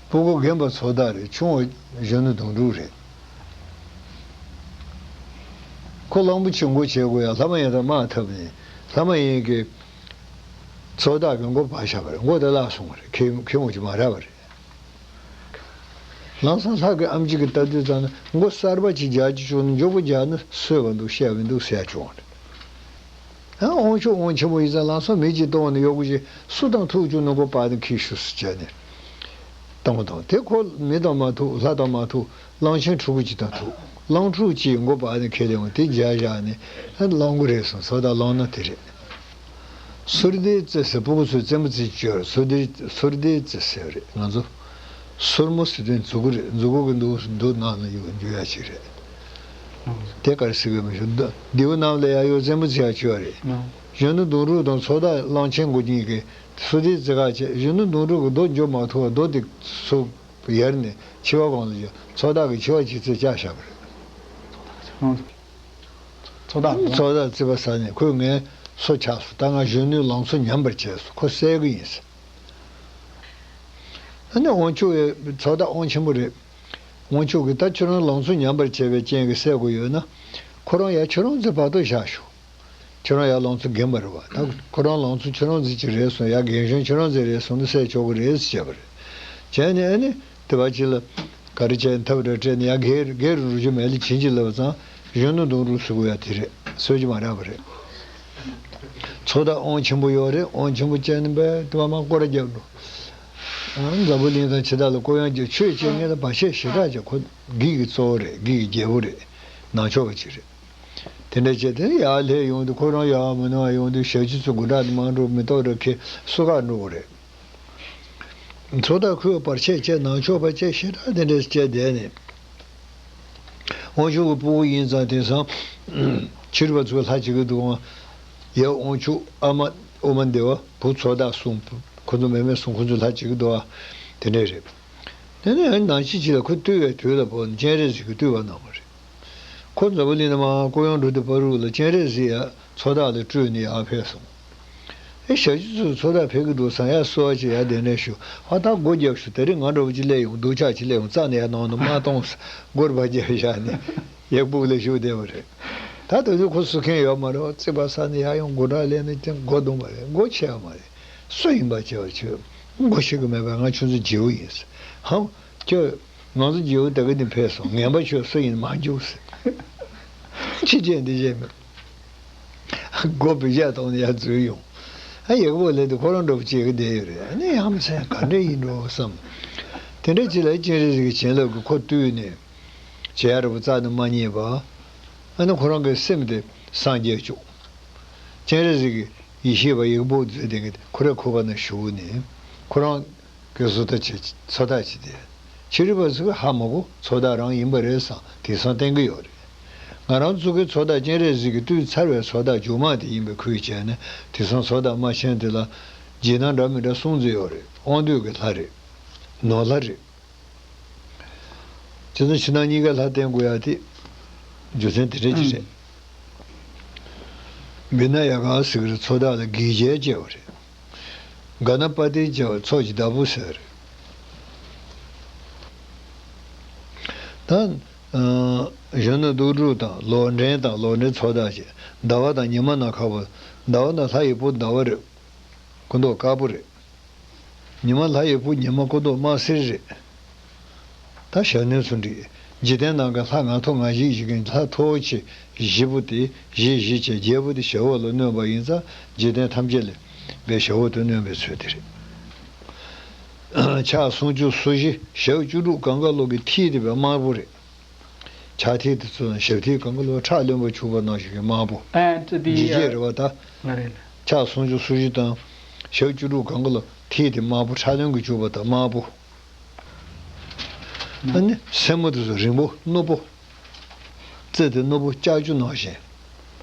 སྤུ་གུ་རྒན་པ་ཚོགས་བདག་རེད། ཆུང་བ་གཞོན་ནུ་གདོང་དྲུག་རེད། ཁོ་གླང་པོ་ཆེའི་མགོ་བྱེད་དགོས་ཡ། ལྷ་མ་ཡིན་དང་དམག་འཐབ་ནས་ལྷ་མ་ཡིན་གྱི་ཚོགས་བདག་གི་མགོ་བར་བཞག་པ་རེད། མགོ་དེ་བརླག་སོང་བ་རེད། ཁེ་ཁེ་མོ་ཅིག་མ་རག་པ་རེད། ལམ་སང་ལྷ་གི་ཨམ་ཆི་གིས་ལྟ་དུས་ཙམ་ན་མགོ་གསར་པ་ཅིག་རྒྱག་རྒྱུ་བྱུང་ན་མགྱོགས་པོ་རྒྱག་ན་གསོས་པ་འདུག་ཤེས་པ་འདུག་ཟེར་ཡ་བྱུང་བ་རེད། ཨ། དབང་ཕྱུག་དབང་ཆེན་པོ་ཡིན་ཙང་ལམ་སང་མི་གཅིག་གཏོང་བ་ནི་གཡོ་སྒོ་ཞིག་སུ་དང་ཐུག་བཅུག་ན་མགོ་སྤར་ནས་འཁྱེར་ཤོག་ཟེར་བྱས་ནས་བཏང་བ་དང་། དེ་ཁོ་མི་དང་མ་ཐུག་ལྷ་དང་མ་ཐུག་གླང་ཆེན་ཕྲུ་གུ་གཅིག་དང་ཐུག་གླང་ཕྲུག་གཅིག་མགོ་སྤར་ནས་འཁྱེར་ཡོང་བ་དེ་མཇལ་བཞག་ནས་ཨ། གླང་མགོ་རེད་གསུངས། ཚོགས་བདག་གླང་ནག་དེ་རེད། སུར་སྡེའི་རྩེ་ཟེར། སྤུ་གུ་ཚོའི་རྩེད་མོ་རྩེ་རྒྱུ་རེད། སུར་སྡེའི་སུར་སྡེའི་རྩེ་ཟེར་རེད། ང་ཚོ་སོར་མོ་ཟེར་དུས་མཛུ་གུ་རེད། མཛུ་གུ་གི་འདུག་འདུག་ནང་ལ་ཡོད་འཇུ་ཡ་ཞིག་རེད། དེ་ག་རེ་ཟེར་གི་མི་ཤེས། མདེའུ་ནང་ལ་ཡ་ཡོད། རྩེད་མོ་རྩེ་ཡ་བྱེད་པ་རེད། གཞོན་ནུ་གདོང་དྲུག་དང་ཚོགས་བདག་གླང་ཆེན་མགོ་གཉིས་ཀྱིས་སུར་སྡེའི་རྩེ་ཁ་བྱས། གཞོན་ནུ་གདོང་དྲུག་གི་རྡོ་འཇོག་མ་ཐུབ་པ་རྡོ་དེ་ཚུར་ཡར་ནས་མཆེ་བ་གང་ལ་འཇོག་ཚོགས་བདག་གིས་མཆེ་བ་གཅིག་ཚུར་བཅག་བཞག་པ་རེད། ཚོགས་བདག་ཚོགས་བདག་རྩིས་པ་ཟ་ནས་ཁོས་ངའི་སོ་ཆགས་སོང་། ད་ང་གཞོན་ནུའི་ལང་ཚོ་ཉམས་པར་བྱས་སོང་། ཁོ་བསད་གི་ཡིན་ཟེར། ཨ་ནི་དབང་ཕྱུག་ཡ་ཚོགས་བདག་དབང་ཆེན་པོ་རེད། དབང་ཕྱུག་གིས་ད་ཁྱོད་རང་ལང་ཚོ་ཉམས་པར་བྱས་པའི་རྐྱེན་གྱིས་བསད་དགོས་ཡོད་ན། ཁོ་རང་ཡ་ཁྱོད་རང་ཚོའི་བར་དུ་བཞག་ཤོག་ཁྱོད་རང་ཡ་ལང་ཚོ་རྒན་པ་རེད་བ། ད་ཁོ་རང་ལང་ཚོ་ཁྱོད་རང་ཚོ་ཅིག་རེད་སོང་། ཡ་རྒན་གཞོན་ཁྱོད་རང་ཚོ་རེད་སོང་ན་བསད་ཆོག་གི་རེད་ཟེར་བྱས་པ་རེད། བྱས་ནས་ཨ་ནི་དེ་བ་ཅིག་ལ་ག་རེ་བྱས་ནས་ཐབས་རེ་སྤྲད་ནས་ཡ་རྒན་རྒན་རུ་རུ་རྒྱུ་མེད་ལ་བྱིན་གྱིས་བརླབས་ཙང་གཞོན་ནུ་དུང་རུ་ཟེར་དགོས་ཡ་དེ་རེད། གསོད་རྒྱུ་མ་རག་པ་རེད། ཚོགས་བདག་དབང་ཆེན་པོ་ཡོད་རེད། དབང་ཆེན་པོ་བྱས་ནས་བས་དེ་བ་མ་སྐོར་ར་རྒྱབ་འགྲོ། ཨ། འཛམ་བུ་གླིང་དང་ཕྱི་དག་ལ་སྐུ་ཡོན་གྱི་ཆོས་བྱེད་མཁན་ལ་བར་ཆད་ཞེ་དྲག་བྱེད། ཁོ་བགེགས་ཀྱི་གཙོ་བོ་རེད། བགེགས་ཀྱི་རྒྱལ་པོ་རེད། ནང་ཆོས་པ་ཅིག་རེད། དེ་འདྲ་བྱས་དེ་ཡར་སླེབས་ཡོང་དུས་ཁོ་རང་ཡར་མི་ནང་ཡོང་དུས་ཞབས་ཕྱི་ཚོ་དགུ་དྲག་དེ་མ་འགྲོ་མི་ཏོག་ར་ཁེ་སུ་ག་འགྲོ་གི་རེད། ཚོགས་བདག་ཁོས་བར་ཆད་བྱས། ནང་ཆོས་པ་བྱས། ཞེ་དྲག་དེ་འདྲ་བྱས་བསྡད་ནས། དབང་ཕྱུག་གི་སྤུ་གུ་ཡིན་ཙང་དེང་སང་ཕྱི་རོལ་པ་ཚོས་ལྷ་བྱེད་ཀྱི་འདུག་ཨང་། ཡབ་དབང་ཕྱུག་ཨ་མ་ཨོ་མ་འདི་བ་བུ་ཚོགས་བདག་གསུམ། ཁོ་ཚོ་མེ་མེ་གསུམ། ཁོ་ཚོས་ལྷ་བྱེད་ཀྱི་འདུག་ཨ། དེ་འདྲ་རེད། དེ་ནས་ནང་ཆེན་ཅིག་ལ་ཁོ་བཏུལ་བའི་དུས་ལ་བབ་ནས་སྤྱན་རས་གཟིགས་ཀྱིས་བཏུལ་བ་གནང་བ་རེད། ཁོ་འཛམ་བུ་གླིང་ནས་མར་སྐུ་ཡོན་འགྲོ་དུས་བར་དུ་ལ་སྤྱན་རས་གཟིགས་ཡ་ཚོགས་བདག་ལ་སྤྲུལ་ནས་ཡར་ཕེབས་སོང་། ཨེ། ཞབས་ཕྱི་ཚོས་ཚོགས་བདག་ཕེབས་ཀྱི་འདུག་བསམ་ཡ་གསོལ་བ་ཅིག་ཡར་གདན་འདྲེན་ཞུ། ཨ། ད་སྒོ་བརྒྱབ་ཤོག་དེ་རིང་ང་འདྲ་བོ་ཅིག་སླེབས་ཡོང་། སྡུག་ཅག་ཅིག་སླེབས་ཡོང་། རྩ་ནས་ཡར་ནང་དུ་མ་གཏོང་ཟེར་སྒོ་ར་ཕར་བརྒྱབ་བཞག་ནས་ཡག་སྦུག་ལ་བཞུགས་བསྡད་པ་རེད། ད་དེ་དུས་ཁོ་བསུ་མཁན་ཡོད་མ་རེད། རྩིས་པ་ཟ་ནས་ཡར་ཡོང་། སྒོ་འགྲམ་སླེབས་ནས་ཀྱང་སྒོ་རྡུང་བ་རེད། སྒོ་ཕྱེ་ཡ་མ་རེད། སུ་ཡིན་པ་བྱས་པ་ཁྱོད། སྒོ་ཕྱེ་གི་མེད་པས། ང་ཁྱོད་ཚོའི་རྗེ་བོ་ཡིན་ཟེར། ཧང་། ཁྱོད། ང་ཚོ་རྗེ་བོ་དེ་ག་ནས་ཕེབས་སོང་། ངན་པ་ཁྱོད་སུ་ཡིན་མ་འཇུག་ཟེར། ཕྱི་རྒྱལ་འདི་བྱས་མེད། སྒོ་བི་བཞག་བཏང་ནས་ཡར་འཛུལ་ཡོང་། ཨ། ཡག་པོ་ལས་དུས་ཁོ་རང་འདྲ་བོ་བྱེད་ཀྱི་བསྡད་ཡོད་རེད། ཨ་ནི་ཡ་མཚན་ག་འདྲ་ཡིན་འགྲོ་བསམ། དེ་འདྲ་ཅིག་ལ་སྤྱན་རས་གཟིགས་ཀྱི་བྱིན་རླབས་ཀྱིས་ཁོ་བཏུལ་ནས། བྱེད་ཡ་འདྲ་བོ་རྩ་ནས་མ་རྙེད་པ། ཨ་ནི་ཁོ་རང་གི་སེམས་དེ་སངས་རྒྱས་བཅུག་སྤྱན་རས་གཟིགས་ཀྱི་ཡེ་ཤེས་པ་ཡག་པོ་མཛོད་དེ་གི་ཁོ་རའི་ཁུག་པ་ན་བཞུགས་ནས། ཁོ་རང་གི་བཟོ་ལྟ་བྱེད། ཚོགས་བདག་བྱེད་དེ། ཕྱི་རོལ་པ་ཚོས་ཧ་མ་གོ། ཚོགས་བདག་རང་ཡིན་པ་རེད་བསམ། དེང་སང་བསྟན་གི་ཡོད་རེད། ང་རང་ཚོ་གི་ཚོགས་བདག་སྤྱན་རས་གཟིགས་ཀྱིས་བཏུལ་ཚར་བའི་ཚོགས་བདག་མཇུག་མ་དེ་ཡིན་པའི་ཁུལ་བྱས་ནས། དེང་སང་ཚོགས་བདག་དམར་ཆེན་དེ་ལ་རྗེས་གནང་འདྲ་མི་འདྲ་གསུང་མཛད་ཡོད་རེད། དབང་འདུས་ཀྱི་ལྷ་རེད། ནོར་ལྷ་རེད། དེ་ཚོ་ཕྱི་ནང་གཉིས་ཀའི་ལྷ་བསྟེན་དགོས་ཡ་དེ་རྒྱུ་མཚན་དེ་འདྲ་ཅིག་རེད། བི་ན་ཡ་ག་ཟེར་གི་རེད། ཚོགས་བདག་ལ་གིས་རྒྱལ་བྱས་པ་རེད། ག་ན་པ་ཏི་བྱས་པ་ཚོགས་ཀྱི་བདག་པོ་ཟེར་བ་རེད། ད་ཨ་གཞོན་ནུ་དུག་སྦྲུལ་དང་ལོག་འདྲེན་དང་། ལོག་འདྲེན་ཚོགས་བདག་བྱས། ཟླ་བ་དང་ཉི་མ་ནང་ཁ་བ། ཟླ་བ་ན་ལྷ་ཡི་བུ་ཟླ་བ་རེད། སྐུ་མདོག་དཀར་པོ་རེད། ཉི་མ་ལྷ་ཡི་བུ་ཉི་མ་སྐུ་མདོག་དམར་སེར་རེད། ད་ཞྭ་སྣོད་ཚོ་འགྲིག་འཇིག་རྟེན་ནང་གི་ལྷ་ང་ཐོ་ང་ཞིག་ཞིག་གི་ལྷ་མཐོ་བོ་ཆེ་བཞི་པོ་དེ། བཞི་བཞི་བྱས་བརྒྱད་པོ་དེ་ཞྭ་འོག་ལ་བསྣོན་པ་ཡིན་ཙང་། འཇིག་རྟེན་ཐམས་ཅད་ལ་བའི་ཞྭ་འོག་ཏུ་བསྣོན་པའི་ཚུལ་དེ་རེད། ཕྱག་སུམ་ཅུ་སོ་བཞི། ཞབས་བཅུ་དྲུག་གང་ག་ལོག་གི་མཐིལ་དེ་བས་དམར་པོ་རེད། ཕྱག་མཐིལ་དེ་ཚོ་ཞབས་མཐིལ་གང་ག་ལོག་ཁྲག་རློན་པ་བྱུགས་པ་ནང་བཞིན་གྱི་དམར་པོ། And the, ལྗིད་ཅན་རེད་བ་ད། ང་རེད། ཕྱག་སུམ་ཅུ་སོ་བཞི་དང་ཞབས་བཅུ་དྲུག་གང་ག་ལོག་མཐིལ་དེ་དམར་པོ། ཁྲག་རློན་གྱིས་བྱུགས་པ་དང་དམར་པོ། ཨ་ནི་སེན་མོ་དེ་ཚོ་རིང་པོ་རྣོ་པོ། རྩེ་དེ་རྣོ་པོ་ལྕགས་ཀྱུ་ནང་བཞིན།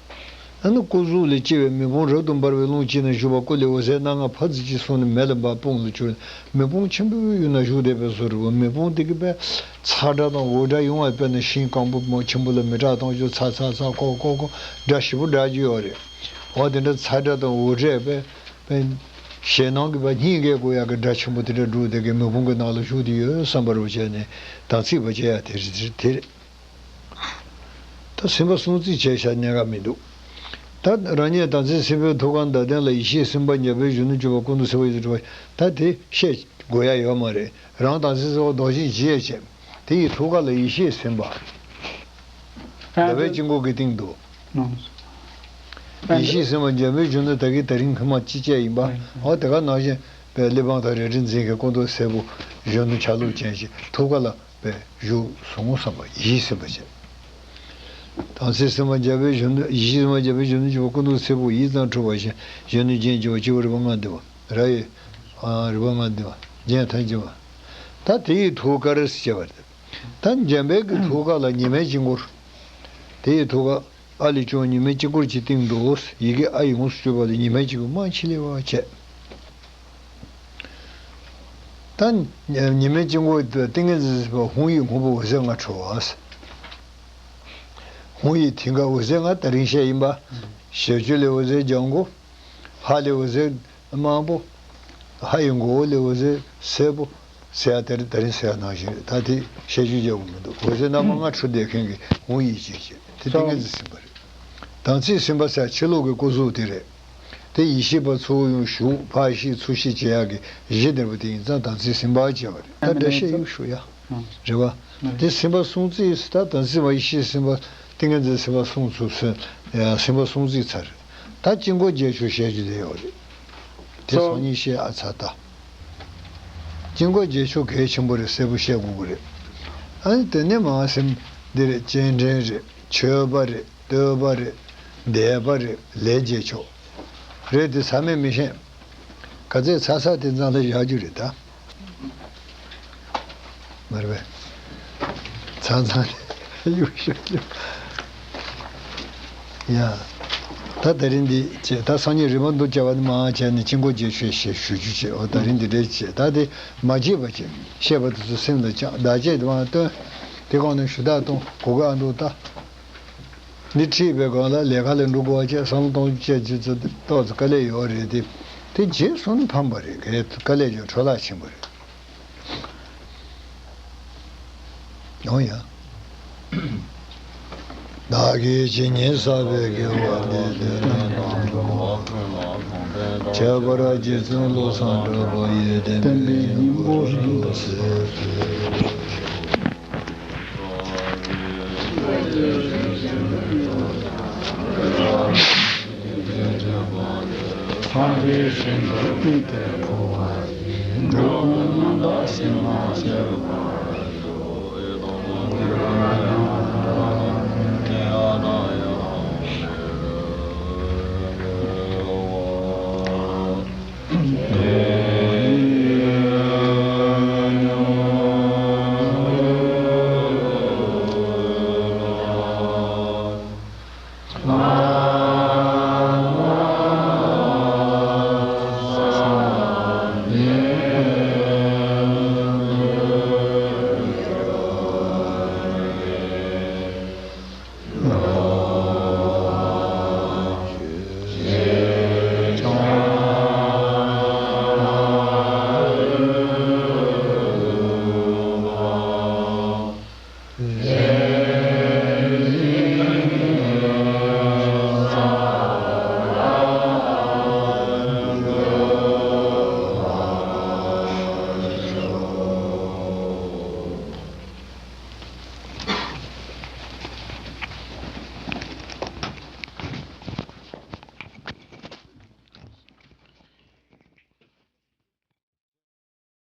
ཨ་ནི་སྐུ་གཟུགས་ལས་སྐྱེ་བའི་མེ་དཔུང་རབ་ཏུ་འབར་བའི་རླུང་བཅིངས་ནས་བཞུགས་པ། སྐུ་ལས་འོད་ཟེར་སྣ་ལྔ་ཕར་ཚུར་གཅིག་སོང་ནས་མེ་ལ་འབར། དཔུང་ལ་གྱུར། མེ་དཔུང་ཆེན་པོའི་ཡུལ་ན་བཞུགས་བསྡད་པའི་བཟོ་འདྲ་བོ། མེ་དཔུང་དེ་གིས་དཔེ་ཚ་སྒྲ་དང་འུར་སྒྲ་ཡོང་བ། དཔེར་ན་ཤིང་སྐམ་པོ་མོ་ཆེན་པོ་ལ་མེ་སྲེག་བཏང་ཆོག་ཚ་ཚ་ཚ་ཀོ་ཀོ་ཀོ་སྒྲ་ཞིབ་པོ་སྒྲག་རྒྱུ་ཡོད་རེད། འོ་དེ་འདྲ་ཚ་སྒྲ་དང་འུར་སྒྲས་དཔེ་དཔེ་ཞེད་སྣང་གིས་ཕར་སྙིང་གས་གོ་ཡག་གི་སྒྲ་ཆེན་པོ་དེ་འདྲ་སྒྲོག་བསྡད་མཁན་མེ་དཔུང་གི་ནང་ལ་བཞུགས་བསྡད་ཡོད་བསམ་པ་རུ་བྱས་ནས་དམ་ཚིག་པ་བྱེད་ཡ་དེ་རེད། དེ་རེད། ད་སེམས་པ་སྲུང་བརྩི་བྱས་བཞག་གནད་འགག་མི་འདུག་ད་རང་ཉིད་དམ་ཚིག་སེམས་དཔའི་ཐུགས་ཀར་མདའ་གདན་ལ་ཡེ་ཤེས་སེམས་དཔའ་འཇམ་དཔལ་གཞོན་ནུ་སྤྱོད་པ་སྐུ་མདོག་སེར་པོ་ཡོད་དོ། ད་དེ་བཤད་དགོས་ཡ་ཡོད་མ་རེད། རང་དམ་ཚིག་གཙོ་བོ་རྡོ་རྗེ་འཇིགས་བྱས། དེ་ཡི་ཐུགས་ཀ་ལ་ཡེ་ཤེས་སེམས་དཔའ། ཟླ་བའི་དཀྱིལ་འཁོར་གྱི་སྟེང་དུ། ཡེ་ཤེས་སེམས་དཔའ་འཇམ་དཔལ་གཞོན་ནུ་ད་གིན་དེ་རིང་ཧི་མ་ཅི་བྱས་ཡིན་པ། འོ་དེ་ག་ནང་བཞིན་པའི་གླེགས་བམ་དང་རལ་གྲི་འཛིན་མཁན་སྐུ་མདོག་སེར་པོ་གཞོན་ནུ་ཆ་ལུགས་ཅན་ཞིག་ཐུགས་ཀ་ལ་པའི་བཞུགས་སོང་བསམ་པ་ཡིད་སེམས་པ་བྱས། དམ་ཚིག་སེམས་དཔའ་འཇམ་དཔལ་གཞོན་ནུ། ཡེ་ཤེས་སེམས་དཔའ་འཇམ་དཔལ་གཞོན་ནུ་སྤྱོད་པ་སྐུ་མདོག་སེར་པོ་ཡིད་ཙམ་འཕྲོག་པ་བཞིན། གཞོན་ནུ་རྒྱན་བྱེད་པ་སྤྱི་བོ་རིག་པ་ལྔ་ལྡན་པ། ར་ཡི། ཨ། རིག་པ་ལྔ་ལྡན་པ། རྒྱན་ཐམས་ཅད་པ། ད་དེ་ཡི་ཐུགས་ཀར་ཟེར་བ་རེད། ད་འཇམ་དཔལ་གྱི་ཐུགས་ཀ་ལ་ཉི་མའི་དཀྱིལ་འཁོར། དེ་ཡི་ཐུགས་ཀ་ཨ་ལས་བྱུང་བ་ཉི་མའི་དཀྱིལ་འཁོར་གྱི་སྟེང་དུ་ཡི་གེ་ཨ་ཡིས་ཡོངས་སུ་གྱུར་པ་ལ་ཉི་མའི་དཀྱིལ་འཁོར་མ་ཕྱི་ལས་པ་བྱས། ད་ཉི་མའི་དཀྱིལ་འཁོར་དུ་ཏིང་ངེ་འཛིན་ཟེར་བ་ཧཱུྃ་ཡིག་སྔོན་པོ་འོད་ཟེར་ལྔ་འཕྲོ་བ། ཧཱུྃ་ཡིག་མཐིང་ག་འོད་ཟེར་ལྔ་དེ་རིང་བཤད་ཡིན་པ། ཞབས་ཀྱུ་ལས་འོད་ཟེར་ལྗང་གུ། ཧ་ལས་འོད་ཟེར་དམར་པོ། ཧ་ཡི་མགོ་བོ་ལས་འོད་ཟེར་སེར་པོ། ཟེར་ཡ་དེ་རེད། དེ་རིང་ཟེར་ཡ་ནང་བཞིན་རེད། ད་དེ་བཤད་རྒྱུ་རྒྱག་གི་མི་འདུག་འོད་ཟེར་རྣམ་པ་ལྔ་འཕྲོ་བསྡད་མཁན་གྱི་ཧཱུྃ་ཡིག་ཅིག་བྱས། དེ་ཏིང་ངེ་འཛིན་སེམས་དཔའ་རེད། དམ་ཚིག་སེམས་དཔའ་ཟེར་ཕྱི་ལོགས་ཀྱི་སྐུ་གཟུགས་དེ་རེད། དེ་ཡེ་ཤེས་པ་ཚུར་ཡང་ཞུགས་ཕར་བཤིག་ཚུར་བཤིག་བྱེད་ཡག་གི་གཞི་འདིར་པོ་དེ་ཡིན་ཙང་དམ་ཚིག་སེམས་དཔའ་བྱས་པ་རེད། ད་འགྲེལ་བཤད་ཡོད་ཞུ་ཡ། རེད་བ། དེ་སེམས་དཔའ་སྲུང་རྩིས་ད་དམ་ཚིག་པ་ཡེ་ཤེས་སེམས་དཔའ་ཏིང་ངེ་འཛིན་སེམས་དཔའ་སྲུང་ཚུལ་སེམས་དཔའ་སྲུང་རྩིས་ཚར། ད་དཀྱིལ་འཁོར་རྒྱལ་མཆོག་བཤད་རྒྱུ་དེ་ཡོད་རེད། དེ་སང་ཉིན་བཤད་ཨ་ཚ་ད། དཀྱིལ་འཁོར་རྒྱལ་མཆོག་གལ་ཆེན་པོ་རེད། གསལ་པོ་བཤད་དགོས་ཀྱི་རེད། ཨ་ནི་དེ་ནས་མར་སེམས་འདི་རེད། སྤྱན་འདྲེན་རེད། མཆོད་པ་རེད། བསྟོད་པ་རེད། བཟླས་པ་རེད། ལས་རྒྱལ་མཆོག་རེད། དེ་ཚང་མས་མི་ཤེས། ག་ཚད་ཚར་ཚར་དེ་ཚང་ལ་བཞག་རྒྱུ་རེད་ད། མ་རེད་པས། ཚང་ཚང་ཡུག་ཤོད་ཀྱི། ཡ། ད་དེ་རིང་འདི་བྱས། ད་སང་ཉིན་རི་མོ་འདུག་བྱ་བ་འདི་མང་བྱས་ནས་དཀྱིལ་འཁོར་རྒྱལ་མཆོག་ཞེས་ཞུ་རྒྱུ་བྱས། འོ་དེ་རིང་འདི་འདྲའི་བྱས། ད་དེ་མ་བརྗེད་པ་བྱས། བཤད་པ་དེ་ཚོ་སེམས་ལ་བཅངས། བདག་བསྐྱེད་དེ་མར་བཏོན། དེ་གང་ནས་ཞུ་དག་གཏོང་གོ་ག་འདུག་ད། འདི་ཁྲིད་པའི་སྒང་ལ་ལས་ཀ་ལ་འགྲོ་དགོས་པ་བྱས། བསམ་བློ་གཏོང་རྒྱུ་བྱས་རྒྱུ་ཚོ་ཏོག་ཙམ་དཀའ་ལས་ཡོད་རེད་དེ། དེ་རྗེས་སུ་ནི་ཕན་པ་རེད། དཀའ་ལས་ཀྱང་འཕྲོ་བརླག་ཆེན་པོ་རེད། ཡོང་ཡ། བདག་གིས་ཇི་སྙེད་བསགས་པའི་དགེ་བ་འདི། ཁྱད་པར་རྗེ་བཙུན་བློ་བཟང་གྲགས་པ་ཡི། བསྟན་པའི་སྙིང་པོ་རིན་པོ་ཆེ། ཚངས་པའི་ཞིང་དུ་སྤྲུལ་ཏེ་འཁོར་བ་ཡི། འགྲོ་ཀུན་རྣམ་དག་སེམས་ལ་སྤྱོད་པ།